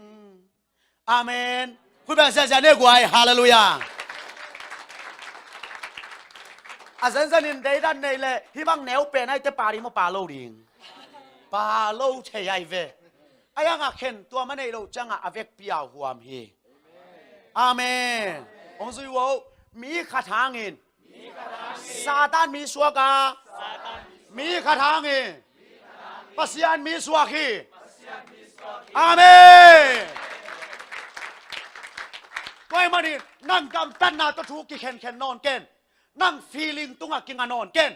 Amen. Khut beng ziahziah ne guai. Halleluiah. A zenzenin deidan nei le hih bang neu pen aite pa ding maw, pa lo ding? Pa lo thei ai ve. A iangah khentuam a neih loh ciangah a vekpi a huam hi. Amen. Hong zui uh o. Mi khat hangin Satan mi suak a, mi khat hangin Pasian mi suak hi. Amen. Tua ahih manin nang gamtatna tawh thu kikhenkhen nawn ken. Nang feeling tungah kinga nawn ken.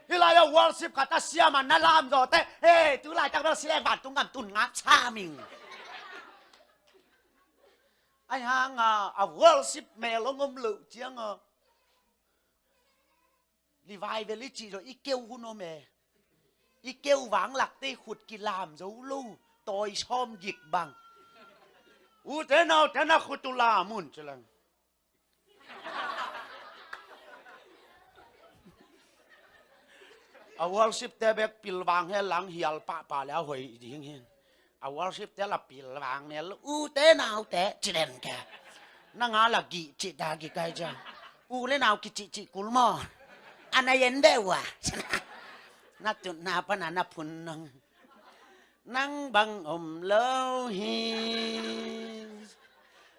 Hih lai-ah worship khat a siam a na lamzawte, hei, tu laitak bel sileng vantung gam tun ngap sa ming. Ahi hanga a worship mel hong om loh cianga revival i cih zawh i keu hun om e. I keu vanglakte i khut kilam zo lo, tawi sawm gik bang. Ute naute na khut uh lam un ci leng. A worship te bek pilvang he lang hial pahpah le a hoih ding hin. A worship te la pilvang ne lo, ute naute ci den ke. Nang a la gih cih ta gih kai cia. U le nau kicihcih kul maw? A na yen deh ua. Na tutna pana na phun nong. Nang bang om lo hi.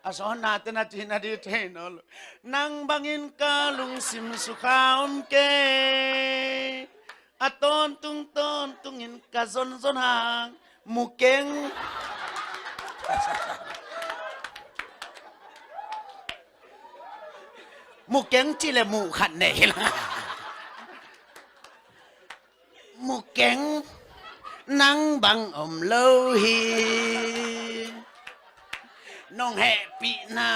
A sawnnate na cihna dih thei nawn lo. Nang bangin ka lungsim sukha om kei. A tawntung tawntungin ka zonzon hang. Mukeng. Mukeng cih le muh khat nei hi la. Mukeng, nang bang om lo hi. Nong hehpihna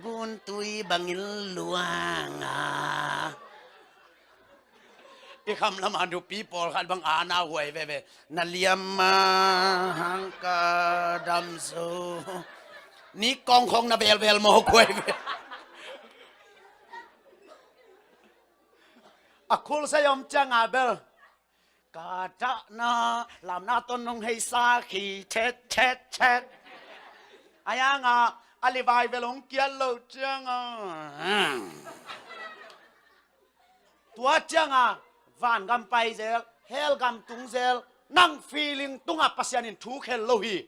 guntui bangin luang a. I kham lama nupi pawlkhat bang a na huai veve. Na liam a hang ka dam zo. Ni kong khong na velvel mawk huai ve. A khul sai om cianga bel ka dahna lamna ton nong heisa khi chet chet chet. A ianga a livai vel hong kiat lo cianga. Tua cianga vangam pai zel, hell gam tung zel, Nang feeling tungah Pasian in thu khen lo hi.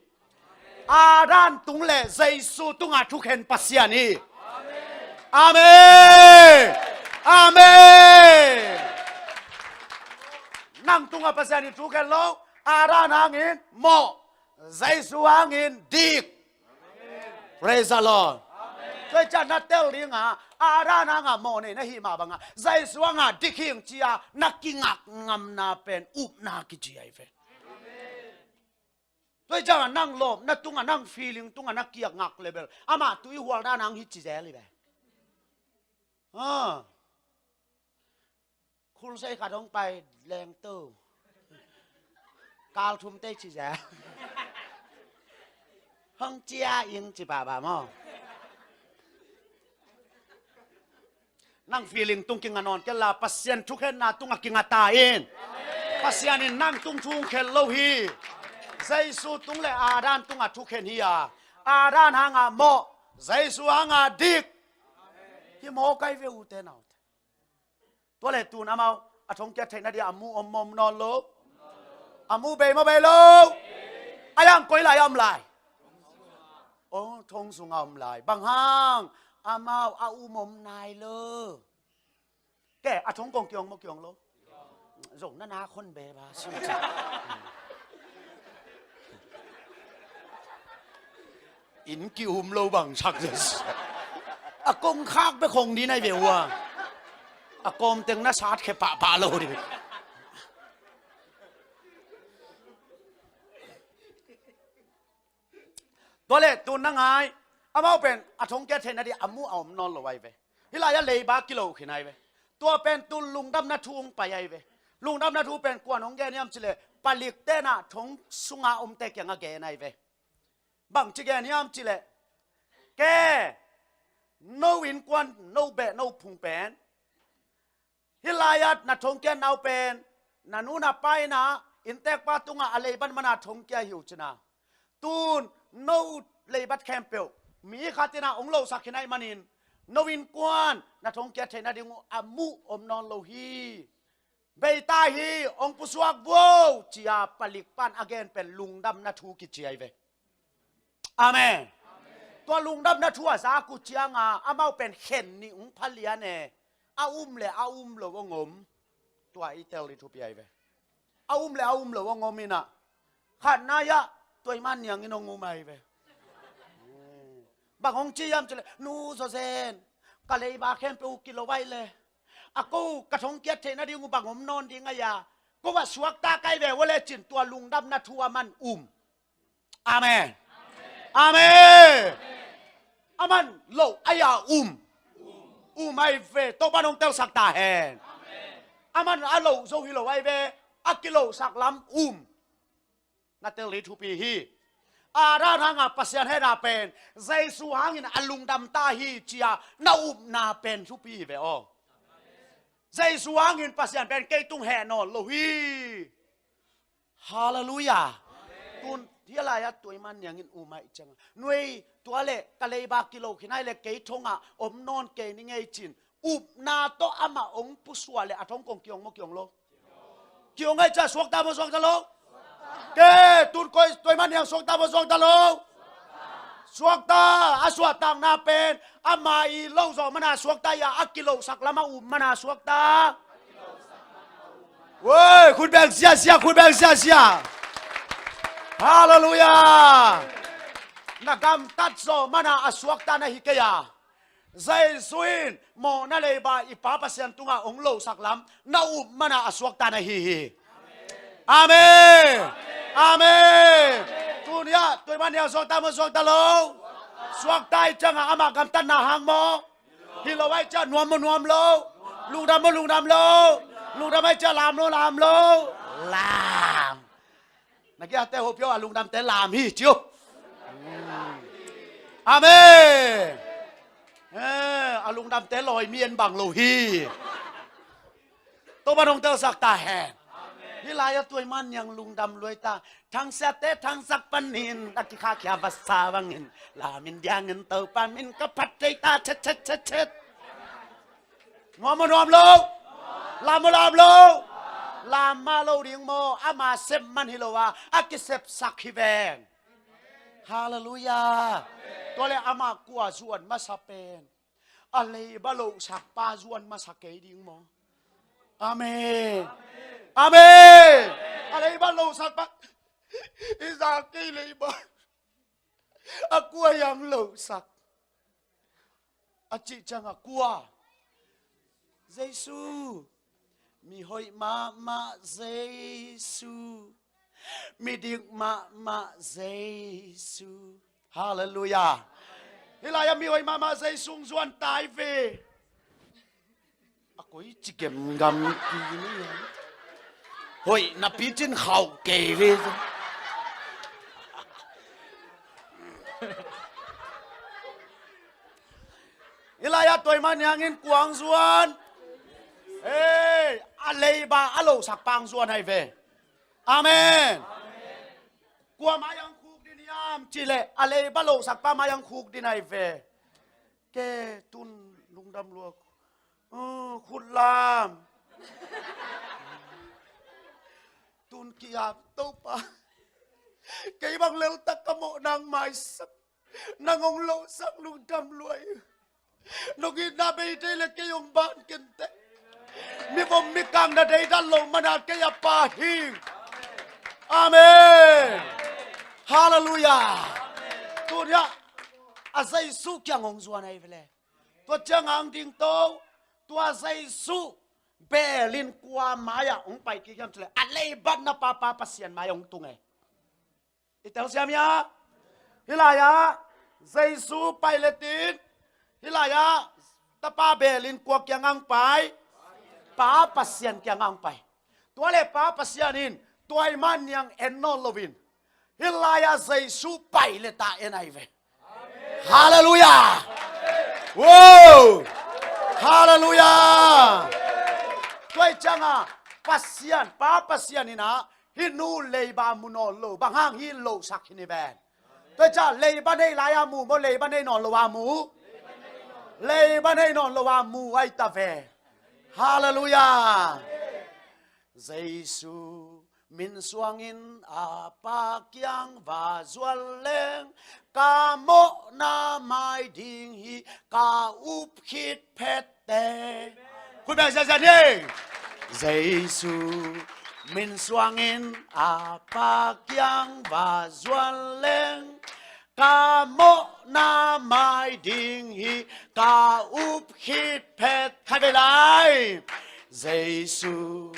Adam tung le Jesu tungah thukhen Pasian hi. Amen. Amen. Nang tungah Pasian in thukhen lo. Adam hangin mawh, Jesu hangin dik. Praise the Lord. Tua hi ciang na tel ding a, Adam hangah mawh nei na hih mah bangah Jesu hangah dik hing ci-a na kingak ngamna pen upna kici ahi ve. Tua hi ciangah nang lawp na tungah, nang feeling tungah na kiak ngak le bel amah tuihual dan hang hi ci zel hi ve. Ah. Khulsei khat hong pai lengto. Kal thum tei ci zel. Hong cia ing ci pahpah maw? Nang feeling tung kinga nawn kei la, Pasian thukhenna tungah kinga ta in. Pasian in nang tung thu khen lo hi. Jesu tung le Adam tungah thukhen hi a, Adam hangah mawh, Jesu hangah dik. Hi mawh kai ve ute naute. Tua le tun amau a thongkiat theihna dia a mu om mawm nawn lo. A mu bei maw bei lo. A yang koi lai a om lai. Oh, thong sungah om lai. Bang hang amau a um om nai lo. Ke a thong kong kiong maw kiong lo. Zong na na khon be ba si. Inn ki-um lo bang sak. A kongkhak bek hong ding ahi ve ua. A kawmteng na satkhia pahpah lo ding. Tua le tun na ngai, amau pen a thongkiat theihna dia a mu a om nawn lo ahi ve. Hih lai-ah leiba kilo khin ahi ve. Tua pen tun lungdamna thu hong pai ahi ve. Lungdamna thu pen kuan hong gen hiam cileh palik tenah thong sunga omte kiangah gen ahi ve. Bangci gen hiam cileh, ke, no innkuan, no beh, no phung pen hih lai-at na thongkiat nau pen na nu na pa in a inntekpa tungah a leibat mana thongkia hi uh cin a, tun no leibat khempeuh mi khat in a hong losak khin ahih manin no innkuan na thongkiat theihna ding uh a mu om nawn lo hi. Beita hi, hong pusuak vuo, ci-a palik pan a gen pen lungdamna thu kici ahi ve. Amen. Tua lungdamna thu a zak uh cianga amau pen khen nih hong phalian e. A um le a um lo hong om. Tua i tel ding thupi ahi ve. A um le a um lo hong om in a, khatna-ah Tuaiman Niang in hong um ahi ve. Bang hong ci hiam cileh, nu Zawzen, ka leiba khempeuh uh kilo ahi le, a ko ka thongkiat theihna ding uh bang om nawn ding ahi a, ko a suakta kai ve ua le cin tua lungdamna thu aman um. Amen. Amen. Aman lo ahi a um. Um ahi ve, Topa'n hong telsak ta hen. Aman a lo zo hi lo ahi ve, a kilosak lam um. Na tel ding thupi hi. Adam hangah Pasian hehna pen Jesu hangin a lungdam ta hi ci-a na upna pen thupi hi ve aw. Jesu hangin Pasian pen kei tung heh nawn lo hi. Halleluiah. Tun hih lai-ah Tuaiman Niang in um ahih ciangin, nuei, tua le ka leiba kilo khin ahi le kei thongah om nawn kei ning ei cin upna tawh amah hong pusuah le a thong kong kiong maw kiong lo? Kiong ahih ciang suakta maw suakta lo? Ke, tun koi Tuaiman Niang suakta maw suakta lo? Suakta. A suahtakna pen ama i lo zawh mana suakta hi a, a kilosak lam a um mana suakta. Woi, khut beng siasia, khut beng siasia. Halleluiah. Na gamtat zawh mana a suakta na hi kei a, Jesu in mawhna leiba i Pa Pasian tungah hong losak lam na up mana a suakta na hi hi. Amen. Amen. Tuni-ah Tuaiman Niang suakta maw suakta lo? Suakta ahih ciangah amah gamtatna hang maw? Hi lo ahih ciang nuam maw nuam lo? Lungdam maw lungdam lo? Lungdam ahih ciang lam lo lam lo? Lam. Na kiangte hopih o, a lungdamte lam hi ci o. Amen. Eh, a lungdamte lawi mi en bang lo hi. Topa hong telsak ta hen. Hih lai-ah Tuaiman Niang lungdam luai ta. Thangsiate thangsak panin a kikhahkhia vasa bangin lam in diangin Topa min ka phat thei ta chet chet chet chet. Nuam maw nuam lo? Lam maw lam lo? Lam mah lo ding maw, ama sep man hi lo a, a kisepsak hi ven. Halleluiah. Tua le amah kua zuan masa pen, a leiba lohsak pa zuan masa kei ding maw? Amen. Amen. A leiba lohsak pa, i za kei leiba, a kua hiang lohsak? A cih ciangah kua? Jesu. Mi hoih mahmah Jesu, mi dik mahmah Jesu. Halleluiah. Hih lai-ah mi hoih mahmah Jesu hong zuan tai ve. A koi ci gemgam ki ni. Hoih napi cin khauh kei ve. Hih lai-ah tua ahih man niangin kua hong zuan? Hei, a leiba a lohsak pa hong zuan ahi ve. Amen. Kua mai-ah hong khuk ding hiam cih leh a leiba lohsak pa mai-ah hong khuk ding ahi ve. Kei tun lungdam lua, uh, khut lam. Tun ki-ap Topa. Kei bang leltak ka mawh nang maisak. Nang hong lohsak lungdam lua hi. Nong itna bei thei le kei hong ban kei inteh. Mivom mikang na deidan loh mana kei a pa hi. Amen. Halleluiah. Tuni-ah a Jesu kiang hong zuan ahi ve le. Tua ciang hong ding to, tua Jesu belin kua mai-ah hong pai kik hiam cih leh a leiba na pa, Pa Pasian mai-ah hong tung e. I telsiam hia? Hih lai-ah Jesu pai letin, hih lai-ah Tapa belin kua kiangah hong pai? Pa Pasian kiangah hong pai. Tua le Pa Pasian in tua ahih man niang en nawn loin, hih lai-ah Jesu pai le ta en ahi ve. Halleluiah. Wow. Halleluiah. Tua ahih ciangah Pasian, Pa Pasian in ah hih nu leiba mu nawn lo, bang hang, hih lohsak hi ni ven. Tua ciah leiba nei lai-a mu maw, leiba nei nawn lo a mu? Leiba nei nawn lo a mu ahi ta ve. Halleluiah. Jesu min suangin a Pa kiang va zuan leng, ka mawhna mai ding hi, ka up khit phet te. Khut beng ziahziah ni. Jesu min suangin a Pa kiang va zuan leng, ka mawhna mai ding hi, ka up khit phet. Khai vei lai. Jesu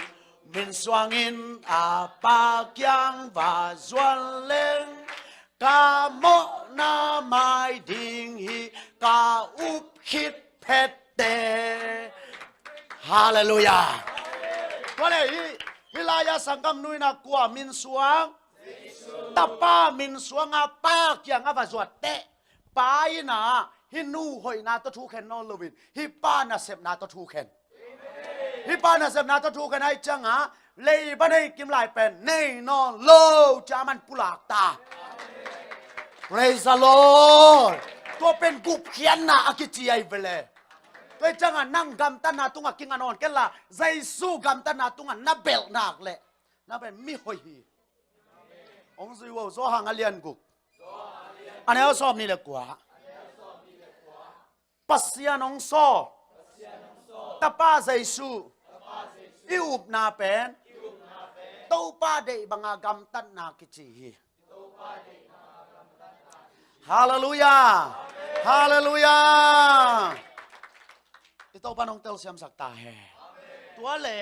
min suangin a Pa kiang va zuan leng, ka mawhna mai ding hi, ka up khit phet te. Halleluiah. Tua le hih, hih lai-a sanggam nu in ah kua min suang? Tapa min suang a Pa kiang a va zuat teh, Pa in ah hih nu hoihna tawh thukhen nawn loin, hih Pa nasepna tawh thukhen. Hih Pa nasepna tawh thukhen ahih ciangah leiba nei kim lai pen nei nawn lo ci-a aman pulak ta. Praise the Lord. Tua pen gupkhiatna a kici ahi ve le. Tua ahih ciangah nang gamtatna tungah kinga nawn kei la, Jesu gamtatna tungah na belh nak leh, na pen mi hoih hi. Hong zui vo, Johan a lian guk, a neu sawm nih le kua. Pasian hong sawl Tapa Jesu i upna pen Topa deih banga gamtatna kici hi. Halleluiah. Halleluiah. I Topa nong telsiamsak ta hen. Tua le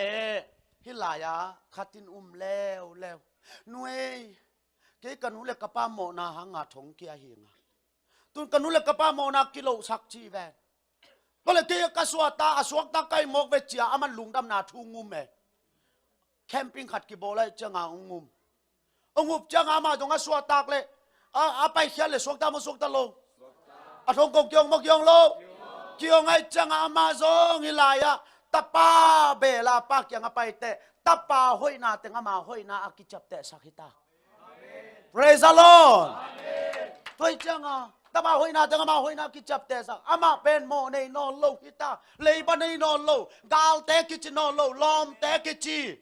hih lai-a khat in um leuleu. Nu ei, kei ka nu le ka pa mawhna hanga thong kia hi nga. Tun ka nu le ka pa mawhna kilohsak ci ven. Tua le kei ka suakta, a suakta ka hi mawk ve ci-a aman lungdamna thu ngum e. Camping khat kibawl ahih ciangah hong ngum. Hong up ciangah amah zong a suaktak le, a, a paikhiat le suakta maw suakta lo? A thong kong kihong maw kihong lo? Kihong ahih ciangah amah zong hih lai-ah Tapa bela Pa kiangah pai teh, Tapa hoihna teng ama hoihna a kiciaptehsak hi ta. Praise the Lord. Tua ahih ciangah Tapa hoihna teng ama hoihna kiciaptehsak. Amah pen mawh nei nawn lo hi ta. Leiba nei nawn lo. Galte kici nawn lo. Lawmte kici.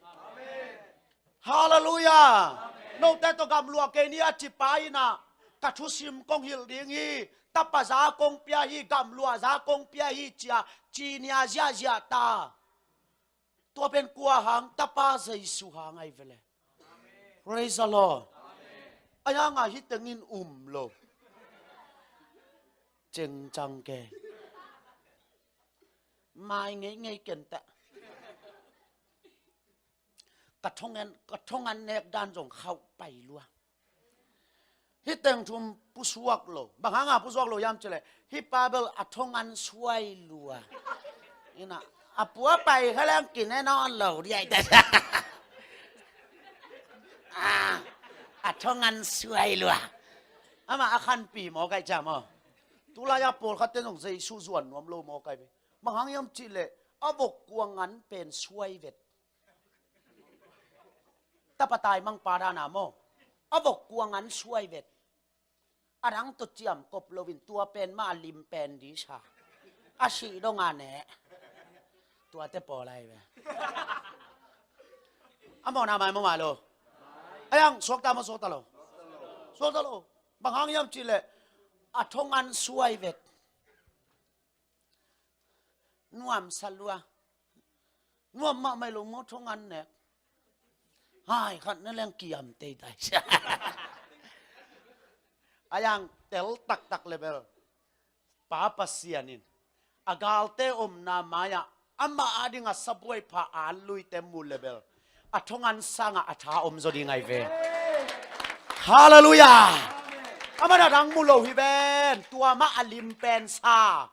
Halleluiah. Note tawh gamluah kei ni a ci pa in ah, ka thusim kong hilh ding hi, tapa za kong pia hi, gamluah za kong pia hi, ci-a ci ni a ziahziah ta. Tua pen kua hang? Tapa Jesu hang ahi ve le. Praise the Lord. Ahi hangah hih tengin um lo. Cengcang ke. Mai ngeingei ken teh. Ka thongan, ka thongan nek dan zong khauh pai lua. Hih teng thum pusuak lo. Bang hanga pusuak lo hiam cih leh, hih pa bel a thongan suai lua. Ina, a pua pai kha leng kine nawn lo diai ta. Ah, a thongan suai lua. Amah a khanpi mawk ahi ciam aw. Tulai-a pawlkhatte zong Jesu zuan nuam lo mawk ahi ve. Bang hang hiam cih leh, a vok kua ngan pen suai vet. Tapa taimang pa dana maw, a vok kua ngan suai vet. A dang tawh ciamkop loin tua pen mah a lim pen disa. A sih donga ne. Tuate pawl ahi ve. A mawhna mai maw, mai lo? Ahi hang suakta maw, suakta lo? Suakta lo. Bang hang hiam cih leh, a thongan suai vet. Nuamsa lua. Nuam mahmah lo maw thongan nek. Hai khat na leng kiam tei tai. Ahi hang tel taktak le bel, Pa Pasian in a galte omna mai-ah amah adingin sabuai pha a luite mu le bel, a thongan sangah a tha om zaw ding ahi ve. Halleluiah. Amah na dang mu lo hi ven, tua mah a lim pen sa.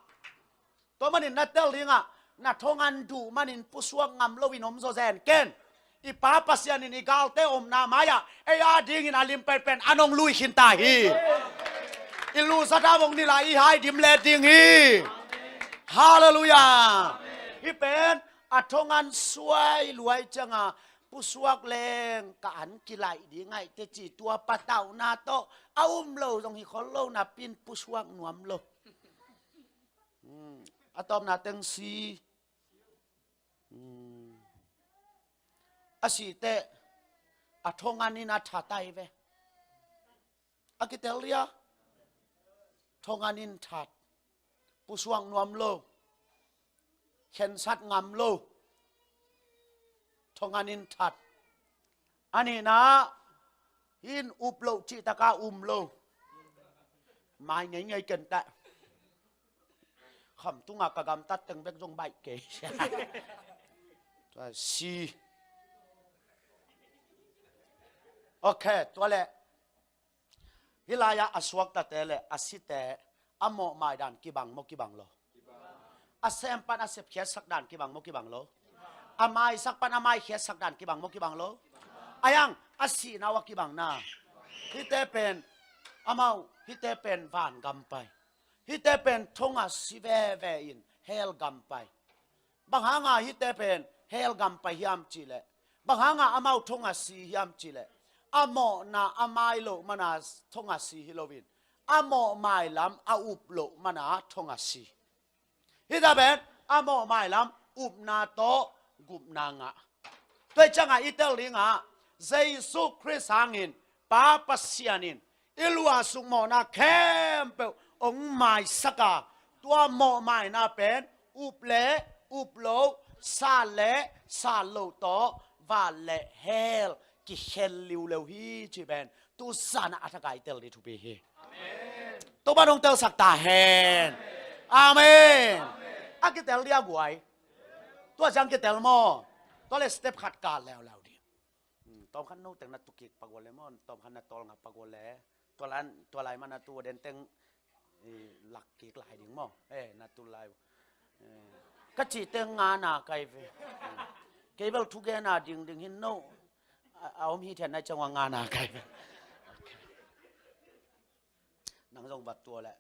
Tua manin na tel dingah, na thongan duh manin pusuak ngam loin om zaw zen ken. I Pa Pasian in i galte omna mai-ah ei adingin a lim penpen a nong lui khin ta hi. I luhzat a vong nilh a i hai dim let ding hi. Halleluiah. Hih pen a thongan suai lua ahih cianga pusuak leng ka an kilaih ding ahi teh ci, tua patauhna tawh a um lo zong hi khol lo napi-in pusuak nuam lo. Hmm. A tawpna teng si. Hmm. A sih teh a thongan in a that ahi ve. A kitel dia? Thongan in that. Pusuak nuam lo. Khensat ngam lo. Thongan in that. A nihna, hih in up loh cihtaka um lo. Mai ngeingei ken teh. Khamtunga ka gamtat teng bek zong baih kei. Tua si. Ok, tua leh. Hih lai-ah a suaktate le a site a mawhmai dan kibang maw, kibang lo? A sem pan a sepkhiatsak dan kibang maw, kibang lo? A maisak pan a maikhiatsak dan kibang maw, kibang lo? Ahi hang a sihna uh a kibang na. Hihte pen, amau, hihte pen vangam pai. Hihte pen thong a si veve in hell gam pai. Bang hanga hihte pen hell gam pai hiam cih leh, bang hanga amau thong a si hiam cih leh, a mawhna a mai loh mana thong a si hi loin, a mawhmai lam a up loh mana thong a si. Hihte pen a mawhmai lam upna tawh gupna ngah. Tua ahih ciangah i tel dingah, Jesu Khrist hangin Pa Pasian in i luahsuk mawhna khempeuh hong maisak a, tua mawhmaina pen up le up lo, sat le sat lo tawh van le hell kikhen liuleu hi cih pen tu zanah a thak a i tel ding thupi hi. Topa in hong telsak ta hen. Amen. A kitel dia guai? Tua ciang kitel maw? Tua le step khat kal leuleu ding. Hmm, tawm khat no teng na tukik pak ua le maw, tawm khat na tawl ngah pak ua le. Tua lai, tua lai mana tu den teng, eh, lak kik lai ding maw. Eh, na tu lai. Eh, ka cih teng nga na kai ve. Hmm. Kei bel thugen a dingding hi no. A, a om hi thian na ciang ua nga na kai ve. Ok. Nang zong vat tua le.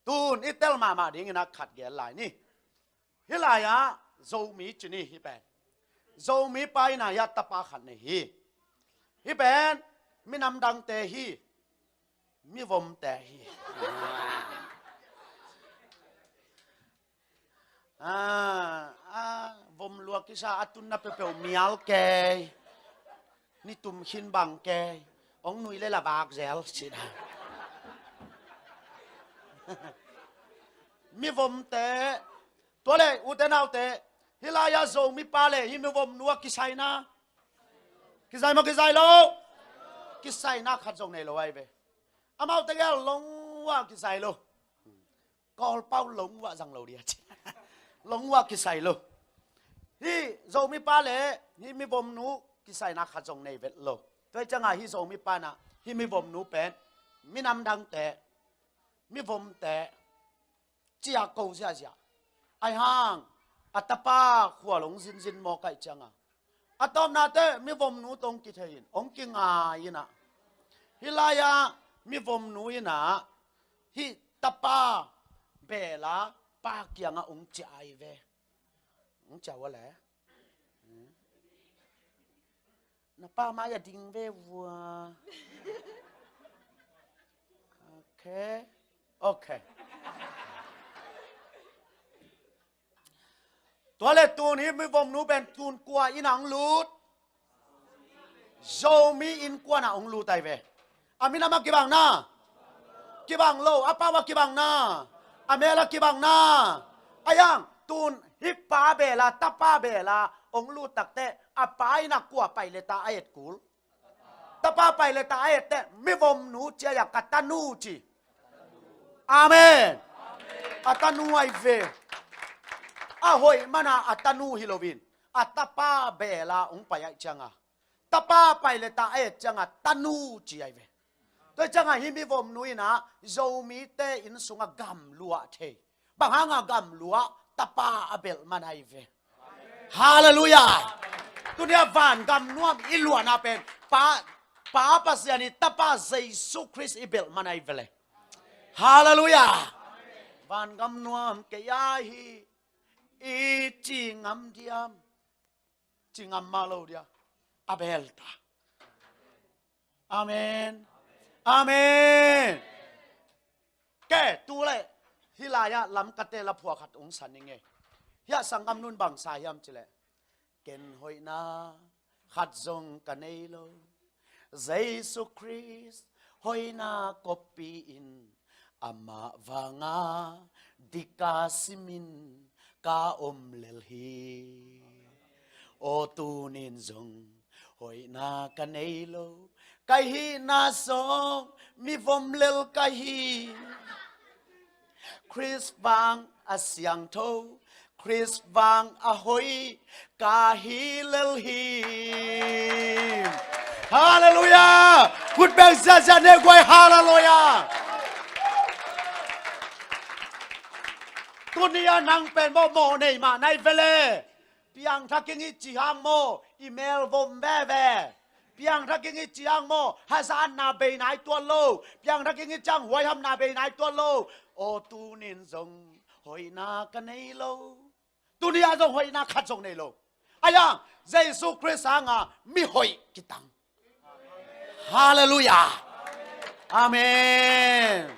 Tun i tel mahmah dingin a khat gel lai ni. Hih lai-ah Zomi ci ni hih pen. Zomi pa in ah hiah tapa khat nei hi. Hih pen minam dangte hi. Mivomte hi. Ah, ah, vom lua kisa a tunna peuhpeuh mial kei. Ni tum khin bang kei, hong nui le la vak zel, ci na. Mivomte, tua le, ute naute, hih lai-ah Zomi pa le hih mivomnu ah kisai na. Kisai maw, kisai lo? Kisai na khat zong nei lo ahi ve. Amaute gel lungua kisai lo. Kawlpau lungua zang lo dia ci. Lungua kisai lo. Hih Zomi pa le hih mivomnu kisai na khat zong nei vet lo. Tua hi ciangah hih Zomi pa na, hih mivomnu pen minam dangte, mivomte, ci-a ko ziahziah. Ahi hang a tapa khual hong zinzin mawk ahih ciangah, a tawpna teh mivomnu tawh hong kithei in, hong kingai in ah, hih lai-ah mivomnu in ah hih tapa beel a pa kiangah hong ciah ahi ve. Hong ciah uh a le, na pa mai-ah ding ve vua. Ok. Ok. Tua le tun hih mivomnu pen tun kua inn ah hong lut? Zomi innkuan ah hong lut ahi ve. A minam ah kibang na? Kibang lo. A pau ah kibang na? A meel ah kibang na? Ahi hang tun hih pa beel a, tapa beel a hong lut takteh a pa inn ah kua pai le ta a et kul? Tapa pai le ta a et teh mivomnu ci a, ka tanu ci. Amen. A tanu ahi ve. A hoih man a a tanu hi loin a tapa beel a hong pai ahih ciangah, tapa pai le ta a et ciangah tanu ci ahi ve. Tua ciangah hih mivomnu in ah Zomite inn sungah gamluah thei. Bang hanga gamluah? Tapa a belh man ahi ve. Halleluiah. Tuni-ah vangam nuam i luahna pen Pa, Pa Pasian i Tapa Jesu Khrist i belh man ahi ve le. Halleluiah. Vangam nuam kei ahi i ci ngam diam? Ci ngam mah lo dia. A beel ta. Amen. Amen. Ke tu le hih lai-ah Lamkate la phuah khat hong sa ning e. Hiah sanggamnu'n bang sa hiam cih leh, ken hoihna khat zong ka nei lo. Jesu Khrist hoihna koppih in, amah vanga dik a simin ka om lel hi. Aw, tuni'n zong hoihna ka nei lo, ka hihna sawng mivom lel ka hi. Khrist vang a siangtho, Khrist vang a hoih ka hi lel hi. Halleluiah. Khut beng ziahziah ne guai. Halleluiah. Tuni-ah nang pen mawh mawh nei mah na hi ve le. Piangthak ing i cih hang maw, i mel vom veve. Piangthak ing i cih hang maw, hazatna bei nai tuan lo. Piangthak ing i cih hang huaihamna bei nai tuan lo. Aw, tuni'n zong hoihna ka nei lo. Tuni-ah zong hoihna khat zong nei lo. Ahi hang Jesu Khrist hanga mihoih kitang. Halleluiah. Amen.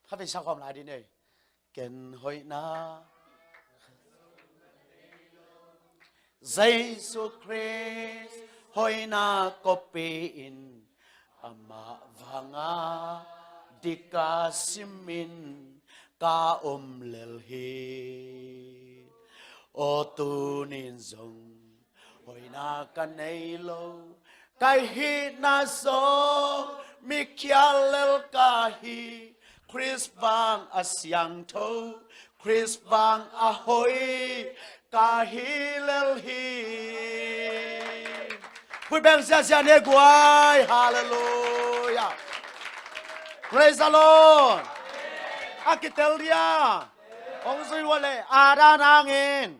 Kha vei sa khawm lai dih ni. Ken hoihna, Jesu Khrist hoihna koppih in, amah vanga dik a simin ka om lel hi. Aw, tuni'n zong hoihna ka nei lo, ka hihna sawng mikhial lel ka hi. Khrist vang a siangtho, Khrist vang a hoih ka hi lel hi. Khut beng ziahziah ne guai. Halleluiah. Praise the Lord. A kitel dia. Hong zui uh a le, Adam hangin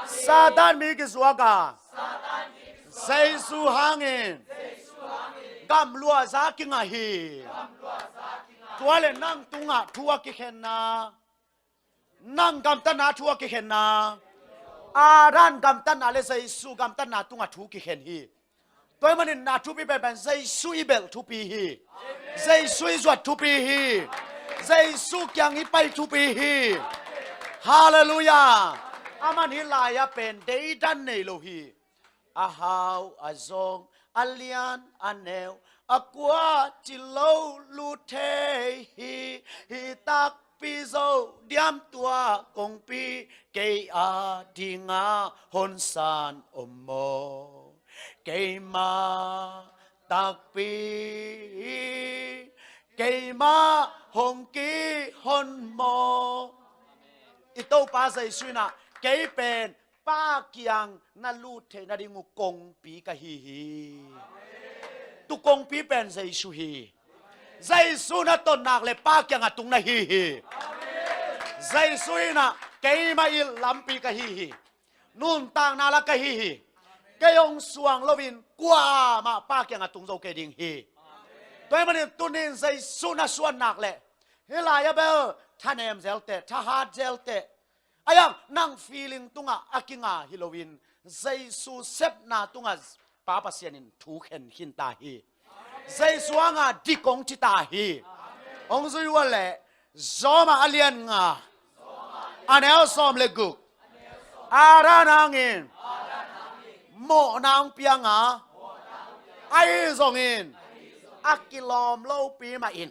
Satan mi kizuak a, Jesu hangin gamluah za kingah hi. Tua le nang tungah thu a kikhenna, nang gamtatna thu a kikhenna, Adam gamtatna le Jesu gamtatna tungah thu kikhen hi. Tua ahih manin na thupi penpen Jesu i belh thupi hi. Jesu i zuat thupi hi. Jesu kiang i pai thupi hi. Halleluiah. Aman hih lai-ah pen deidan nei lo hi. a hau a zong, a lian a neu, a kua ci lo lut thei hi. Hi takpi zo diam tua kongpi, kei a dinga honsan om maw? Keima takpi, keima hong kihon maw? I Topa Jesu in ah kei pen Pa kiang na lut theih nading uh kongpi ka hi hi. Tu kongpi pen Jesu hi. Jesu na ton nak leh Pa kiang a tung na hi hi. Jesu in ah keima i lampi ka hi hi. Nuntakna la ka hi hi. Kei hong suang loin kuamah Pa kiang a tung zo kei ding hi. Tua ahih manin tuni-in Jesu na suan nak leh, hih lai-ah bel thanem zel teh, thahat zel teh, a iang nang feeling tungah a kinga hi loin Jesu sepna tungah Pa Pasian in thu khen khin ta hi. Jesu hanga dik hong ci ta hi. Hong zui uh leh, Rom a lian nga, a neu sawm le guk. Adam hangin mawhna hong piang a, ahi zongin a kilawm lopi mah in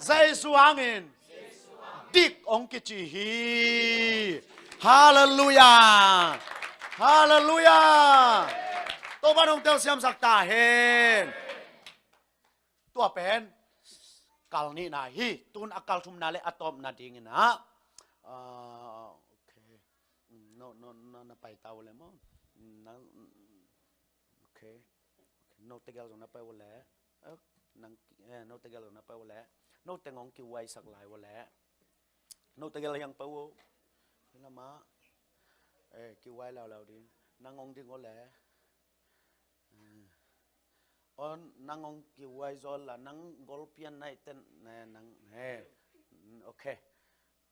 Jesu hangin dik hong kici hi. Halleluiah. Halleluiah. Topa in hong telsiamsak ta hen. Tua pen kal nihna hi. Tun a kal thumna le a tawpna dingin ah, ah, okay. No, no, no, na pai ta uh leh maw? Na, okay. Okay. No tegel zong na pai uh leh. Eh, nang, eh, no tegel zong na pai uh leh. No teng hong kiuaisak lai uh leh. No tegel hiang pai uh. Lama, eh, kiuai laulau ding. Nang hong ding uh leh. Eh. On nang hong kiuai zaw la, nang golpian nai ten, eh, nang, eh. Mm, okay.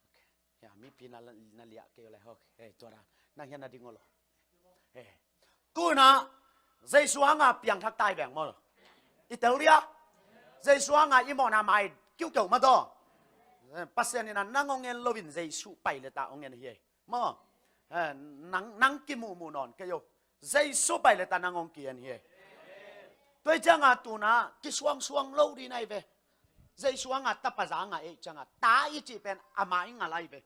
Okay. Ya, mipi na, na liah kei uh leh, okay, tua dan. Nang hian na ding uh lo. Eh. Tuna, Jesu hanga piangthak ta hi veng maw? I tel dia. Jesu hanga i mawhna mai kiukiu mah daw. Eh, Pasian in ah nang hong en loin Jesu pai leh ta hong en hi. Maw? Eh, nang, nang kimuhmuh nawn kei uh. Jesu pai leh ta nang hong ki-en hi. Tua hi cianga tuna kisuangsuang lo ding ahi ve. Jesu hanga tapa za nga ei cianga ta i cih pen a maingal ahi ve.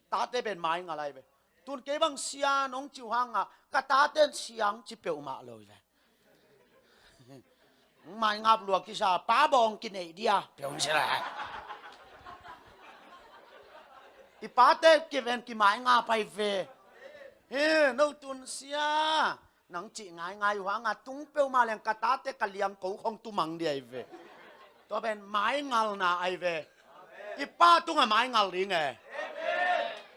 Tate pen maingal ahi ve. Tun kei bang sia nong ci uh hanga ka tate in sia hong ci peuhmah lo hi ve. Maingap lua kisa, pa bawng kineih dia. Piong sila. I pate kiven kimaingap ahi ve. He, no tun sia. Nang cih ngaingai uh hanga tung peuhmah leng ka tate ka liangko khong tumang dia ahi ve. Tua pen maingalna ahi ve. I pa tungah maingal ding e.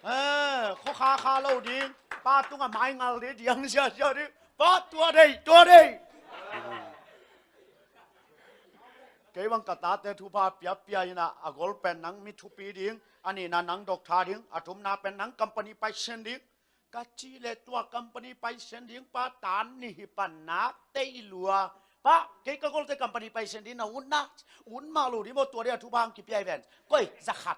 Eh, khua kha kha lo ding. Pa tungah maingal ding, diang sia sia ding. Pa tua dei, tua dei. Kei bang ka tate thupha piapia inah, a gol pen nang mi thupi ding, a nihna nang doctor ding, a thumna pen nang company paisen ding. Ka cih leh tua company paisen ding pa tan nih hi pan nak tei lua. Pa, kei ka golte company paisen ding na utna, ut mah lo ding maw, tua ding a thupha hong kipia hi ven. Koi, za khat.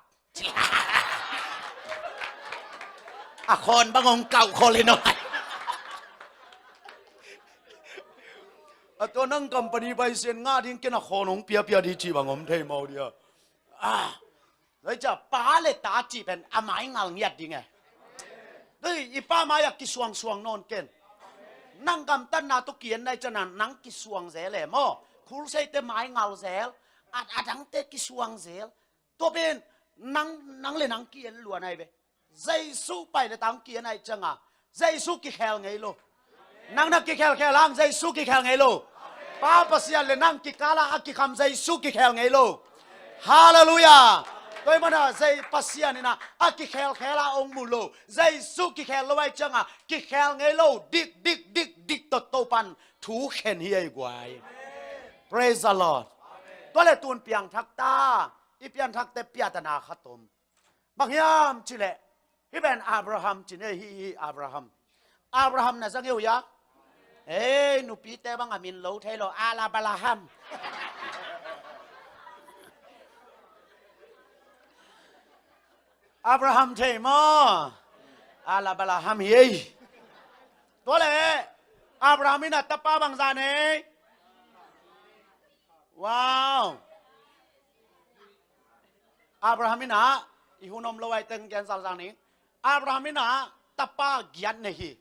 A khawn bang hong kauh khol hi no. A tua nang company paisen ngah ding ken a khawn hong piapia ding cih bang om thei mau dia. Ah, zai cia pa le ta cih pen a maingal ngiat ding e. Dei, i pa mai-ah kisuangsuang nawn ken. Nang gamtatna tawh ki-en nai ciana nang kisuang zel e maw. Khulseite maingal zel. A, a dangte kisuang zel. Tua pen nang, nang le nang ki-en luan ahi ve. Jesu pai le tang ki-en ahi cianga Jesu kikhel ngei lo. Nang na kikhelkhel hang Jesu kikhel ngei lo. Pa Pasian le nang kikala a kikham Jesu kikhel ngei lo. Halleluiah. Tua hi mana Jei Pasian inah a kikhelkhel a ong mu lo. Jesu kikhel lo ahi cianga kikhel ngei lo. Dik, dik, dik, dik tawh Topan thu khen hi ei guai. Praise the Lord. Tua le tun piangthak ta. I pianthakte piatana khat om. Bang hiam cileh, hih pen Abraham cin ei, hih, hih Abraham. Abraham na zang hi uh hia? Ei, nupite bang a min lo thei lo, Alabalaham. Abraham thei maw? Alabalaham hi ei. Tua leh Abraham in a tapa bangzah nei? Wow. Abraham in a, i hun om lo ai teng gen zalzal ning. Abraham in a tapa giat nei hi.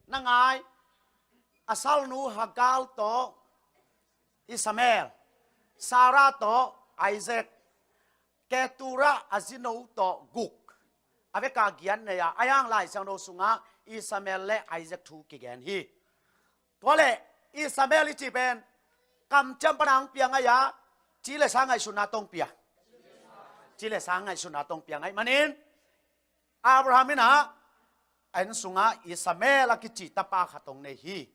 Na ngai, a salnu Hagar tawh Ishmael, Sarah tawh Isaac, Keturah a zino tawh guk. A veka giat nei a, a hiang Lai Siangtho sungah Ishmael le Isaac thu kigen hi. Tua leh Ishmael i cih pen kamciam pana hong piang ai a, ci le sa ngaihsutna tawh hong pia. Ci le sa ngaihsutna tawh hong piang ai manin Abraham in a, a inn sungah Ishmael a kici tapa khat hong nei hi.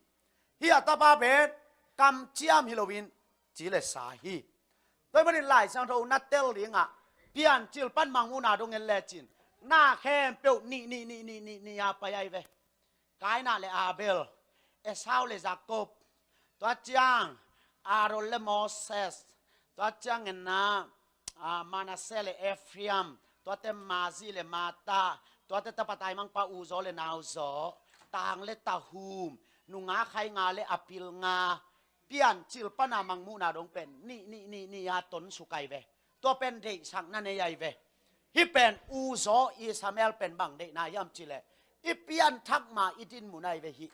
Hih a tapa pen kamciam hi loin ci le sa hi. Tua hi manin Lai Siangtho na tel dingah Piancil pan Mangmuhna dong en lecin na khempeuh nih nih nih nih nih nih a pai ai ve. Kaina le Abel, Esau le Jacob, tua ciang Aaron le Moses, tua ciang enna, ah, Manasseh le Ephraim, tuate Mazi le Mata, tuate tapa taimangpa uzaw le nauzaw, tang le tahum, nunga khai nga le a pil nga, Piancil pana Mangmuhna dong pen nih nih nih nih a tonsuk ai ve. Tua pen deihsakna nei ai ve. Hih pen uzaw Ishmael pen bang deihna hiam cih leh i pianthak ma i dinmun ai ve hih.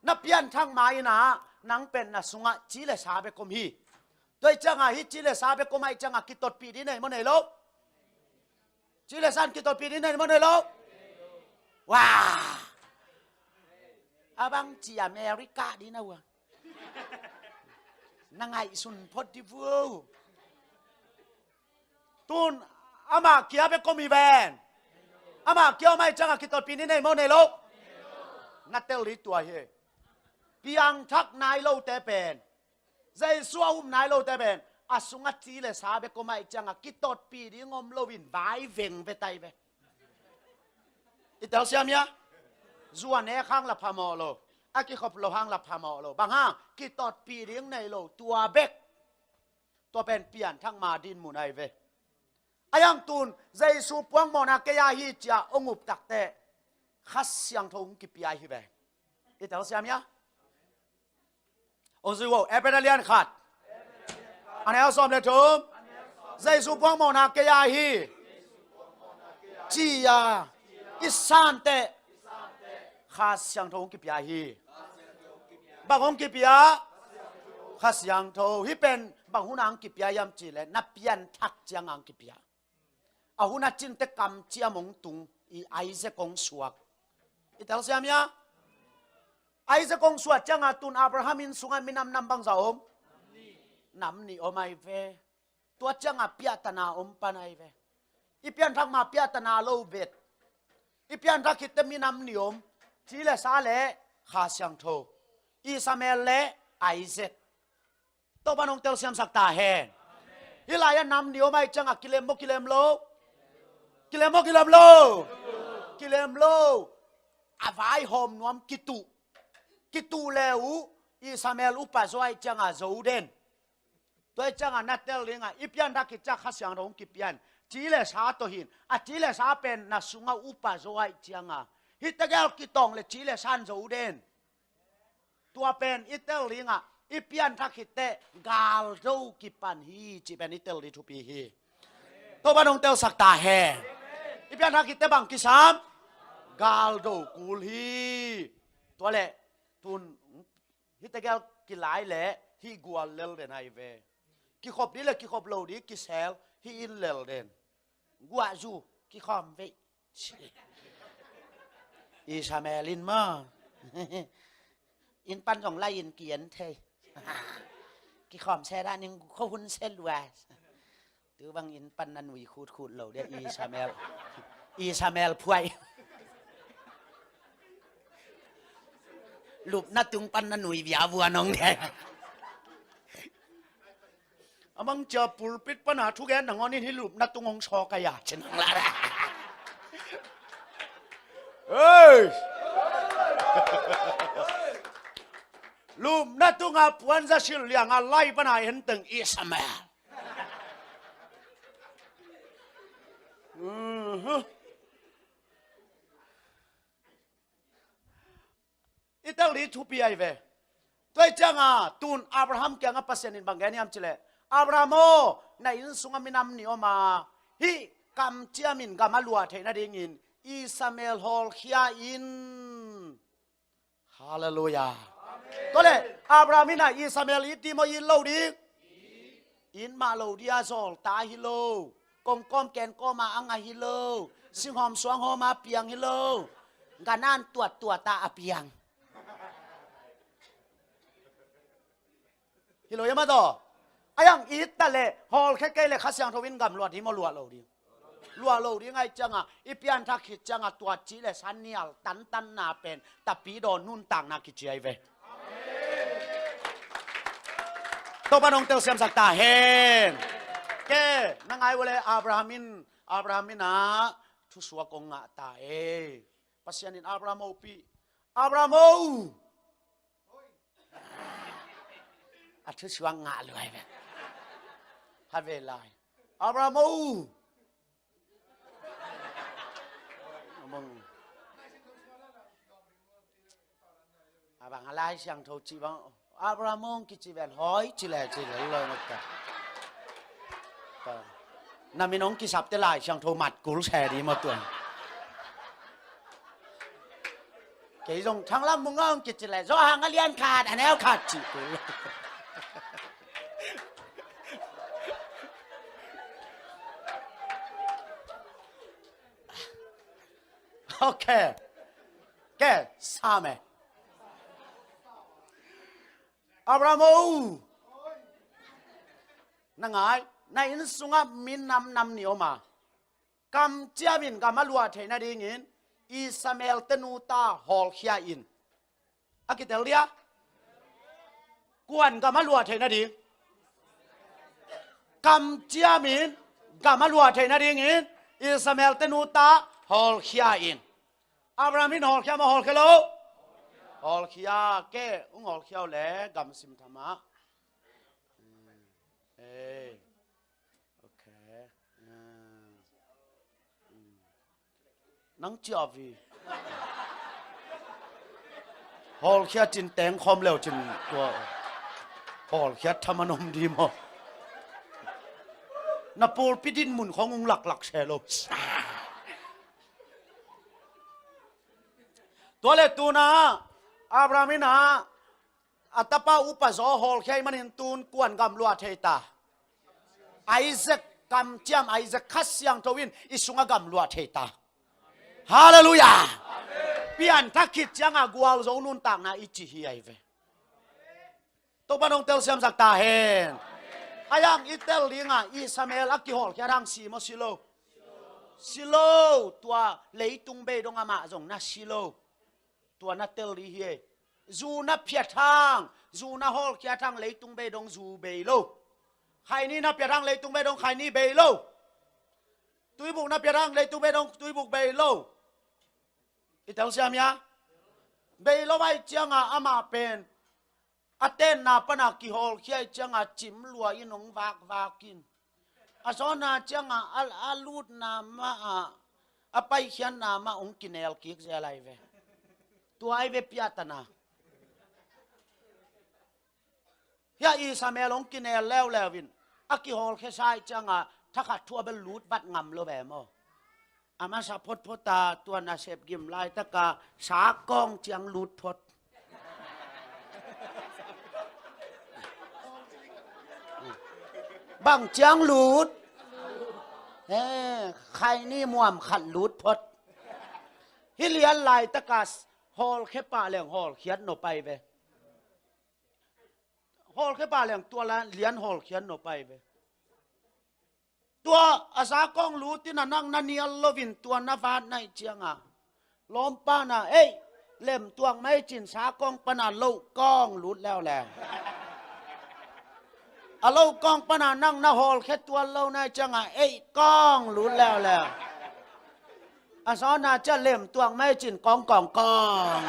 Na pianthak ma in a, nang pen na sungah ci le sa bek om hi. Tua ahih ciangah hih ci le sa bek om ahih ciangah kitotpih ding nei maw nei lo? Ci le sa in kitotpih ding nei maw nei lo? Wah. A bang ci America ding na uh a. Na ngaihsun phot dih vo. Tun amah kia bek om hi ven. Amah kia om ahih ciangah kitotpih ding nei maw nei lo? Na tel dih tua hi. Piangthak nai lote pen, Jesu a um nai lote pen a sungah ci le sa bek om ahih ciangah kitotpih ding om loin vai veng vet ai ve. I telsiam hia? Zu a nek hang la phamawh lo, a kikhop loh hang la phamawh lo. Bang hang? Kitotpih ding nei lo, tua bek. Tua pen pianthak ma dinmun ai ve. A hiang tun Jesu puangmawhna kei a hi ci-a hong up takteh Kha Siangtho hong kipia hi ve. I telsiam hia? Hong zui vo, Efesa lian khat, a neu sawm le thum. Jesu puangmawhna kei a hi ci-a i santeh Kha Siangtho hong kipia hi. Bang hong kipia? Kha Siangtho. Hih pen bang hun a hong kipia hiam cih leh na pianthak ciang a hong kipia. A hun a cin teh kamciam hong tung, i Isaac hong suak. I telsiam hia? Isaac hong suak ciangah tun Abraham inn sungah minam nam bangzah om? Nam nih om ai ve. Tua ciangah piahtana om pan ai ve. I pianthak ma piahtana lo vet. I pianthak khit teh minam nih om. Ci le sa le Kha Siangtho. Ishmael le Isaac. Topa'n hong telsiamsak ta hen. Hih lai-ah nam nih om ahih ciangah kilem maw kilem lo? Kilem maw kilem lo? Kilem lo. A vaihawm nuam kituh. Kituh le uh Ishmael upa zaw ahih ciangah zo den. Tua ahih ciangah na tel dingah i pianthak khit ciang Kha Siangtho hong kipia in, ci le sa tawh hi in. A ci le sa pen na sungah upa zaw ahih ciangah hih tegel kitawng le ci le sa in zo den. Tua pen i tel dingah i pianthak khit teh galdo kipan hi cih pen i tel ding thupi hi. Topa'n hong telsak ta hen. I pianthak khit teh bang kisam? Galdo kul hi. Tua leh tun hih tegel kilai leh hih gual lel den ai ve. Kikhop ding le kikhop lo ding kisel hih inn lel den. Guah zu kikhawm veih. Ishmael inn maw? Inn pan zong lai in ki-en thei. Kikhawm se dah ning kho hun se lua. Tu bang inn pan na nui khutkhut lo dia Ishmael. Ishmael phuai. Lupna tung pan na nui bia vua nong dia. A mang cia pulpit pana thugen nangawn in hih lupna tung hong sawk a ia cin hong la. Hei! Lupna tunga puan za silh lianga lai pana en teng Ishmael. Mhm. I tel ding thupi ahi ve. Tua hi cianga tun Abraham kiangah Pasian in bang gen hiam cih leh, Abraham aw, na inn sungah minam nih om a, hih kamciamin gam a luah theih nadingin Ishmael hawlkhia in. Halleluiah. Tua leh Abraham in a Ishmael it ding maw, it lo ding? It mah lo ding a, zawlta hi lo. Kongkawm kenkawm a ang ahi lo. Singhawm suanghawm a piang hi lo. Ganhing tuattuat a a piang. Hi lo hiam a daw? A hiang it ta leh hawlkhia kei leh Kha Siangtho in gam luah ding maw, luah lo ding? Luah lo ding ahih cianga, i pianthak khit cianga tua ci leh sa nial tantanna pen Tapidaw nuntakna kici ahi ve. Topa'n hong telsiamsak ta hen. Ke, na ngai uh leh Abraham in, Abraham in a thusuak hong ngah ta e. Pasian in Abraham hopih. Abraham aw! A thusuak ngah lua hi ve. Khat vei lai. Abraham aw! A bang a Lai Siangtho cih bang, Abraham aw kici ven, hawi ci leh ci leh lo na ka. Na min hong kisapte Lai Siangtho mat kul se ding maw tua. Kei zong Thanglam Mung aw kici leh Johan a lian khat, a neu khat cih kul. Ok. Ke, sam e. Abraham aw! Na ngai, na inn sungah minam nam nih om a, kamciamin gam a luah theih nadingin Ishmael te nu ta hawlkhia in. A kitel dia? Kuan gam a luah theih nading? Kamciamin gam a luah theih nadingin Ishmael te nu ta hawlkhia in. Abraham in hawlkhia maw, hawlkhia lo? Hawlkhia. Ke, hong hawlkhia uh leh gam sim tham ah. Ei. Ok. Nang ciah vi. Hawlkhia cin teng khawm leu cin tua. Hawlkhia thaman om ding maw? Na pulpit in mun khong hong laklak se lo. Tua leh tuna Abraham in a a tapa upa zaw hawlkhia ahih manin tun kuan gam luah thei ta? Isaac, kamciam Isaac, Kha Siangtho in i sungah gam luah thei ta. Halleluiah. Pianthak khit cianga gualzo nuntakna i ci hi ahi ve. Topa'n hong telsiamsak ta hen. A hiang i tel dinga Ishmael a kihawlkhia hang si maw, si lo? Si lo. Tua leitung bei dong amah zong na si lo. Tua na tel ding hi e. Zu na phiat hang, zu na hawlkhiat hang leitung bei dong zu bei lo. Khaini na phiat hang leitung bei dong khaini bei lo. Tuibuk na phiat hang leitung bei dong tuibuk bei lo. I telsiam hia? Bei lo ahih cianga amah pen a tenna pana kihawlkhia ahih cianga cim lua in hong vakvak in. A sawtna cianga a, a lutna mah a, a paikhiatna mah hong kinel kik zel ahi ve. Tua ahi ve piatana. Hia Ishmael hong kinel leuleu in a kihawlkhia sa ahih cianga thakhat thu a bel lut vat ngam lo ve maw? A masa photphot a tua nasep gim laitaka sakawng ciang lut phot. Bang ciang lut? He, khaini muam khat lut phot. Hih lian laitaka hawlkhia pah leng hawlkhiat nop ahi ve. Hawlkhia pah leng tua lian hawlkhiat nop ahi ve. Tua a sakawng lut in a nang na nial loin tua na vat na hih cianga lawmpa na, ei, lemtuak mai cin sakawng pana lohkawng lut leuleu. A lohkawng pana nang na hawlkhia tuan lo na hih cianga ei kawng lut leuleu. A sawtna ciah lemtuak mai cin kawng kawng kawng.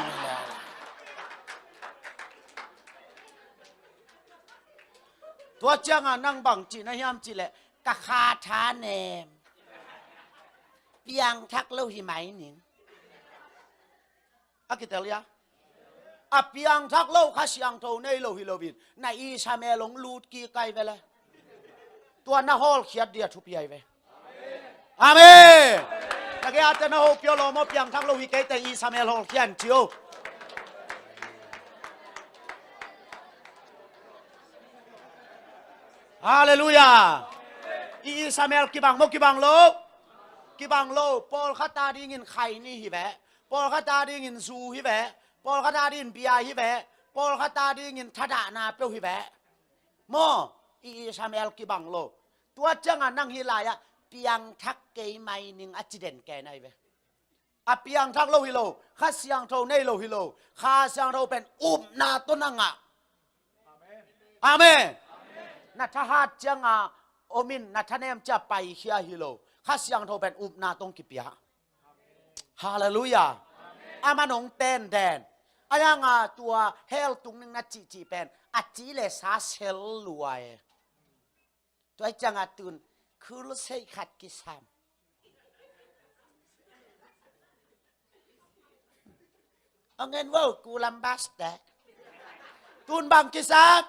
Tua cianga nang bang cih na hiam cih leh ka kha tha nem. Piangthak lo hi mai ning. A kitel hia? A piangthak lo, Kha Siangtho nei lo hi loin na Ishmael hong lut kik ai ve le. Tua na hawlkhiat dia thupi ai ve. Amen. Na gei a te na hopih aw, lawm aw, piangthak lo hi kei teh Ishmael hawlkhia in ci o. Halleluiah. I Ishmael kibang maw, kibang lo? Kibang lo. Pawlkhat a dingin khaini hi ve. Pawlkhat a dingin zu hi ve. Pawlkhat a dingin bia hi ve. Pawlkhat a dingin thadahna peuh hi ve. Maw, i Ishmael kibang lo. Tua ciangah nang hih lai-ah piangthak kei mai ning a ci den ken ai ve. A piangthak lo hi lo, Kha Siangtho nei lo hi lo, Kha Siangtho pen upna tawh na ngah. Amen. Na thahat ciangah om in, na thanem ciah paikhia hi lo, Kha Siangtho pen upna tawh kipia. Halleluiah. Amen. Aman hong tenden. Ayanga tua hell tung ning na cihcih pen a ci le sa sel lua e. Tua ciangah tun khulseih khat kisam. Ong en vo, kulam baste. Tun bang kisam?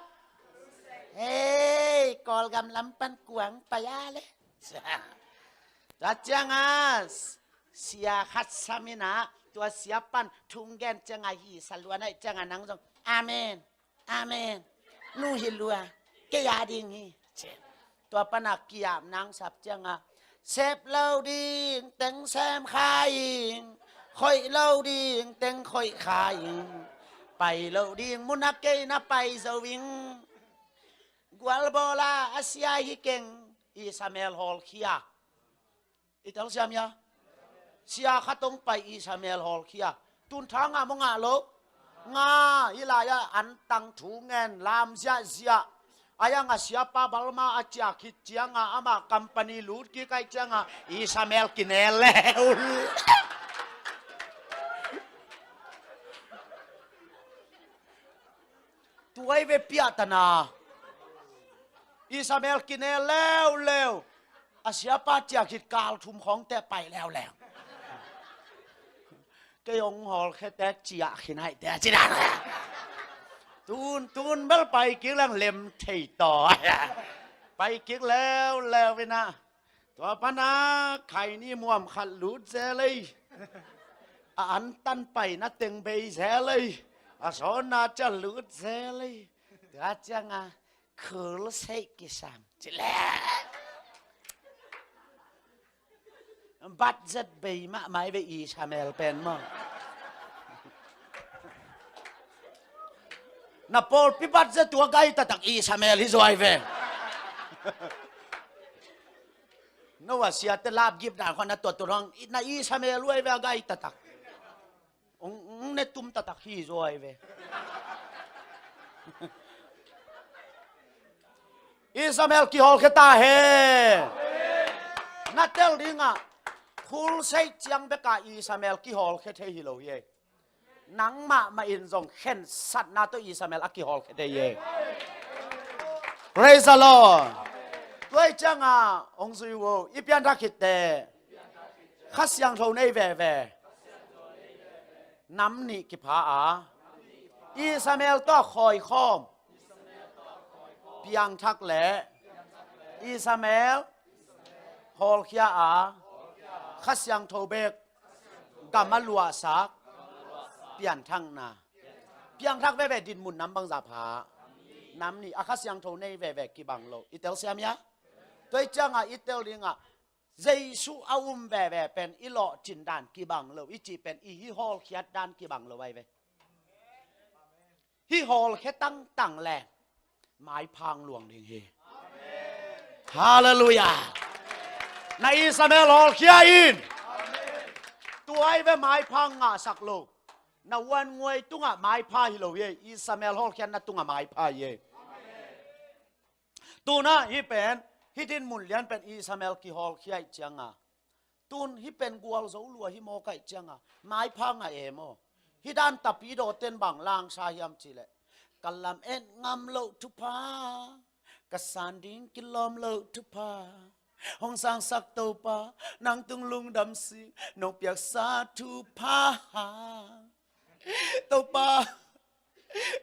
Hei, Kawlgam lam pan kuang paya le. Tua ciangah sia khat sam in ah, tua sia pan thungen ciangah hi sa luan ai ciangah nang zong amen. Amen. Nu hi lua, kei a ding hi. Tua pana kiam nang sap ciangah, sep lo ding teng sem kha ing, khoih lo ding teng khoih kha ing, pai lo ding muna kei na pai zo ing. Gualbawla a sia hi keng, Ishmael hawlkhia. I telsiam hia? Sia khat hong pai, Ishmael hawlkhia. Tun tha ngah maw, ngah lo? Ngah. Hih lai-ah antang thu ngen, lam ziahziah. Ayangah siapa Balma a ciah khit ciangah amah company lut kik ai ciangah Ishmael kinel leuleu. Tuai ve piahtana. Ishmael kinel leuleu. A siapa ciah khit kal thum khawngte pai leuleu. Kei hong hawlkhiate ciah khin aihte a ci dan. Tun, tun bel pai kik leng lem thei taw. Pai kik leuleu in ah. Tua pana khaini muam khat lut zel ei. A antan paina teng bei zel ei. A sawnna ciah lut zel ei. Tua ciangah khulseih kisam ci leh. Budget bei mahmah ei ve Ishmael pen maw. Na pawlpi budget tua gai taktak Ishmael hi zaw ai ve. No a siate lapgip dan khawng na tuattut hong, na Ishmael uh ai ve a gai taktak. Ong, ong ne tum taktak hi zaw ai ve. Ishmael kihawlkhia ta hen. Na tel dingah khulseih ciang bekah Ishmael kihawlkhia thei hi lo hi ei. Nangmah mah in zong khensatna tawh Ishmael a kihawlkhia thei hi ei. Praise the Lord. Tua hi ciangah hong zui uh o, i pianthak khit teh Kha Siangtho nei veve. Nam nih kipha a, Ishmael tawh khawikhawm, piangthak le Ishmael hawlkhia a, Kha Siangtho bek gam a luahsak, pianthakna. Piangthak veve dinmun nam bangzah pha? Nam nih a, Kha Siangtho nei veve kibang lo. I telsiam hia? Tua hi ciangah i tel dingah Jesuh a um veve pen i lawhcin dan kibang lo, i cih pen i hih hawlkhiat dan kibang lo ai ve. Hih hawlkhia tangtang le maipha hong luang ding hi. Halleluiah. Na Ishmael hawlkhia in. Tua ai ve maipha hong ngahsak lo. Na huan nguai tungah maipha hi lo hi ei. Ishmael hawlkhiatna tungah maipha hi ei. Tun ah hih pen, hih dinmun lian pen Ishmael kihawlkhia ih cianga, tun hih pen gualzo lua hi mawk ah ih cianga, maipha ngah e maw? Hih dan tapi dawten bang langsa hiam cihleh, ka lam et ngam loh thupha, ka san ding kilawm loh thupha, hong sangsak Topa, nang tung lungdam sih, nong piaksa thupha. Topa,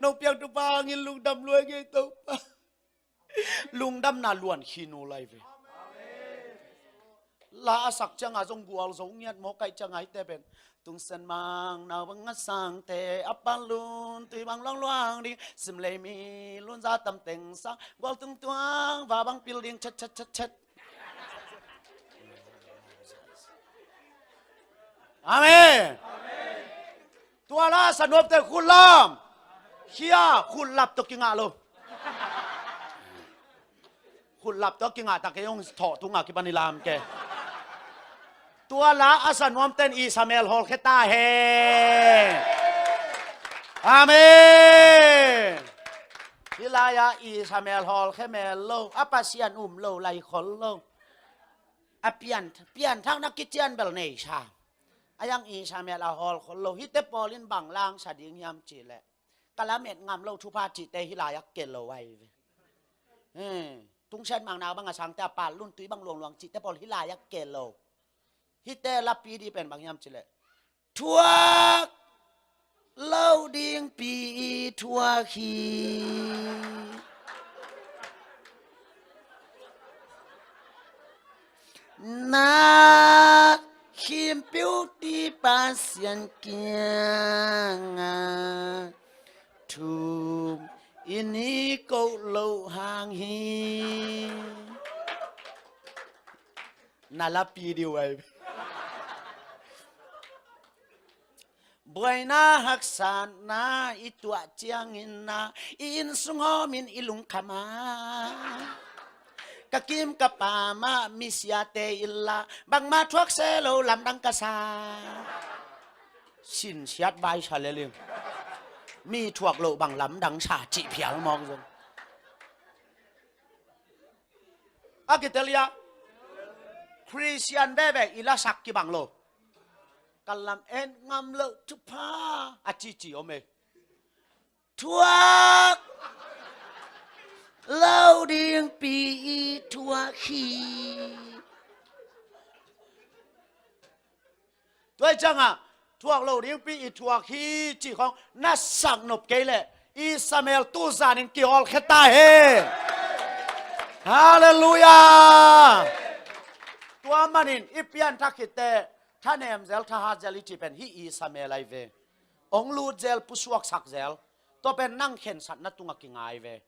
Nong piak thupha hangin lungdam lua ing ei Topa. Lungdamna luan khin uh lai ve. La a sak cianga zong gualzo ngiat maw, kaih cianga hihte pen. Tungsen mang nau bang a sangte a palun tui bang luangluang ding, simlei mi lunza tamteng sang gual tungtuang va bang pil ding chet chet chet chet. Amen. Tua la sa nuamte khut lam. Khia khut lap tawh kingah lo. Khut lap tawh kingah tak kei hong thawh tunga kipan i lam ke. Tua la a sa nuamten i samel hawlkhia ta hen. Amen. Hih lai-ah i samel hawlkhia mel lo, a Pasian um lo, laikhol lo. A pian, pianthakna kician bel nei sa. A yang i samel a hawlkhol lo. Hihte pawl in bang langsa ding hiam cihleh, ka lamet ngam lo thupha cihte hih lai-ah ke lo ahi ve. He, tungsen mang nau bang a sangte a pal lun tui bang luangluang cihte pawl hih lai-ah ke lo. Hihte lapi dih pen bang hiam cihleh, thuak lo dingpi i thuak hi. Na khimpiu ti Pasian kiangah thum i ni koh loh hang hi. Na lapi dih uh ahi. Buaina haksatna i tuah ciangin na i inn sung hawmin i lungkham a, ka kim ka pamah misiate illa bangmah thuak se lo lamdang ka sa. Sinsiat baisa leling. Mi thuak loh bang lamdang sa cih phial mawk zong. A kitelia Khristian veve i lasak kibang lo. Ka lamet ngam loh thupha a cici om e. Thuak lo dingpi i thuak hi. Tua hi ciangah thuak lo dingpi i thuak hi cih khawng na sak nop kei leh i samel tuzanin kihawlkhia ta hen. Halleluiah. Tua manin i pianthak khit teh thanem zel, thahat zel i cih pen hih i samel ahi ve. Ong lut zel, pusuaksak zel. Tua pen nang khensatna tungah kingai ve.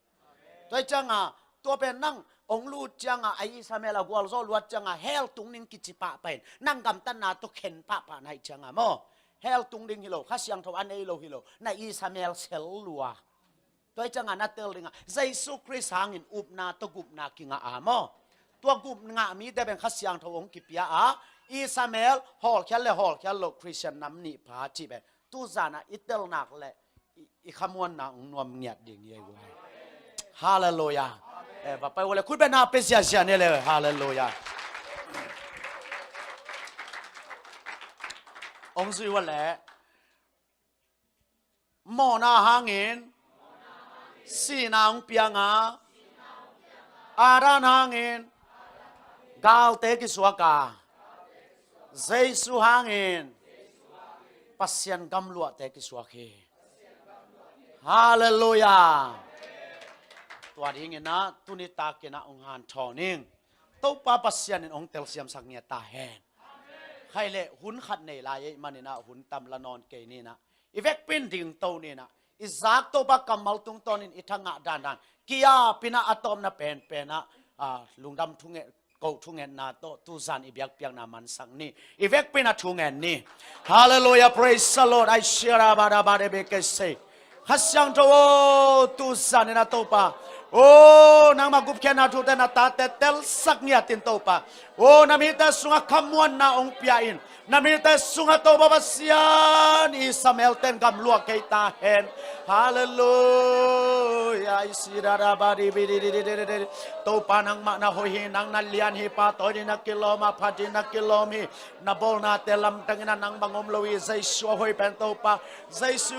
Tua hi ciangah tua pen nang ong lut ciangah a i samel a gualzawh luat ciangah hell tung ding kici pahpah in nang gamtatna tawh khen pahpah na hi ciangah maw, hell tung ding hi lo, Kha Siangtho a nei lo hi lo, na i samel sel lua. Tua hi ciangah na tel dingah Jesu Khrist hangin upna tawh gupna kingah a maw, tua gupna ngah mite pen Kha Siangtho ong kipia a, i samel hawlkhial le hawlkhial lo Khristian nam nih pha cih pen tuzanah i tel nak le i, i khamuanna ong nuam ngiat ding hi ei guai. Halleluiah. Eh, va pai uh le khut beng na pe ziazia ni le. Halleluiah. Ong zui uh le mawhna hangin sihna ong piang a, Adam hangin galte kisuak a, Jesu hangin Pasian gamluahte kisuak hi. Halleluiah. Tua dinginah tuni takinah ong hanthawn ing. Topa Pasian in ong telsiamsak ngiat ta hen. Khaile hun khat nei lai ei maninah hun tam la nawn kei ninah i vekpin dingto ninah i zak Topa kammal tungtawnin i thangah dandan kiapinah a tawpna penpenah, ah, lungdam thunget ko thungetna tawh tuzan i biakpiakna mansak ni. I vekpinah thungen ni. Halleluiah, praise the Lord. Ai siarabadabadebekese. Kha Siangtho aw, tuzan inah Topa aw, nangmah gupkhiatna thute na tate telsak ngiatin Topa aw, na mite sungah khamuanna ong pia in. Na mite sungah Topa Pasian i samelten gamluah kei ta hen. Halleluiah. Topa nangmah na hoih hi, nang na lian hi, pahtawi ding na kilawm a, phat ding na kilawm hi. Na bawlnate lamdangin a nang bang om lo hi. Jesu a hoih pen Topa Jesu.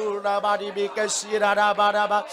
Rabadibikesi rabadaba.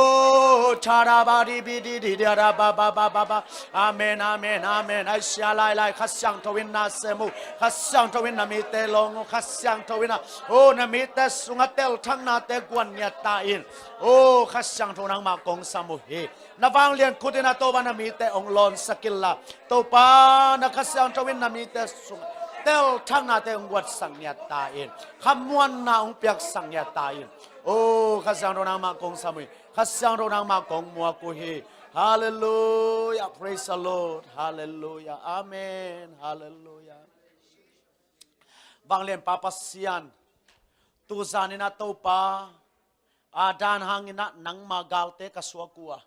Oh, chara ba di bi di di da da ba ba ba ba ba. Amen, amen, amen. Ai sia lai lai, Kha Siangtho in na sem uh. Kha Siangtho in na mite lawng uh. Kha Siangtho in a, oh, na mite sungah telthaknate guan ngiat ta in. Oh, Kha Siangtho nangmah kong sam uh hi. Na vanglian khut in a Topa na mite hong lawnsak inla, Topa na Kha Siangtho in na mite sungah telthaknate hong guatsak ngiat ta in. Khamuanna hong piaksak ngiat ta in. Oh, Kha Siangtho nangmah kong sam uh hi. Kha Siangtho nangmah kong muak uh hi. Halleluiah. Praise the Lord. Halleluiah. Amen. Halleluiah. Vanglianpa Pasian, tu zanin a Topa, Adam hangin a nangma galte ka suak uh a,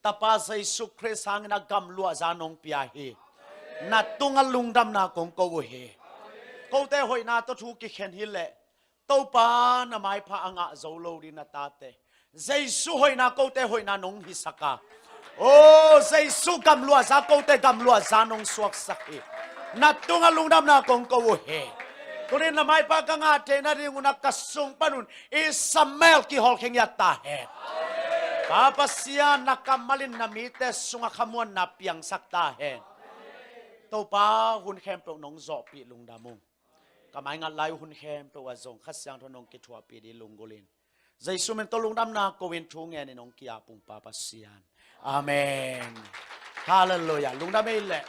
Tapa Jesu Khrist hangin a gamluahza nong pia hi. Na tungah lungdamna kong ko uh hi. Kote hoihna tawh thu kikhen hi leh, Topa na maipha a ngah zo lo ding na tate, Jesu hoihna kote hoihna nong hisak a, oh, Jesu gamluahza kote gamluahza nong suaksak hi. Na tungah lungdamna kong ko uh hi. Tunin na maipha ka ngah theihna ding un a ka sung panun Ishmael kihawlkhia ngiat ta hen. Pa Pasian, na kammal in na mite sungah khamuanna piangsak ta hen. Topa, hun khempeuh nong zawhpih lungdam ung. Ka maingat lai uh hun khempeuh ah zong Kha Siangtho nong kithuahpih ding lunggulh in. Jesu min tawh lungdamna ko in thu ngen in hong ki-ap ung, Pa Pasian. Amen. Halleluiah. Lungdam ei leh.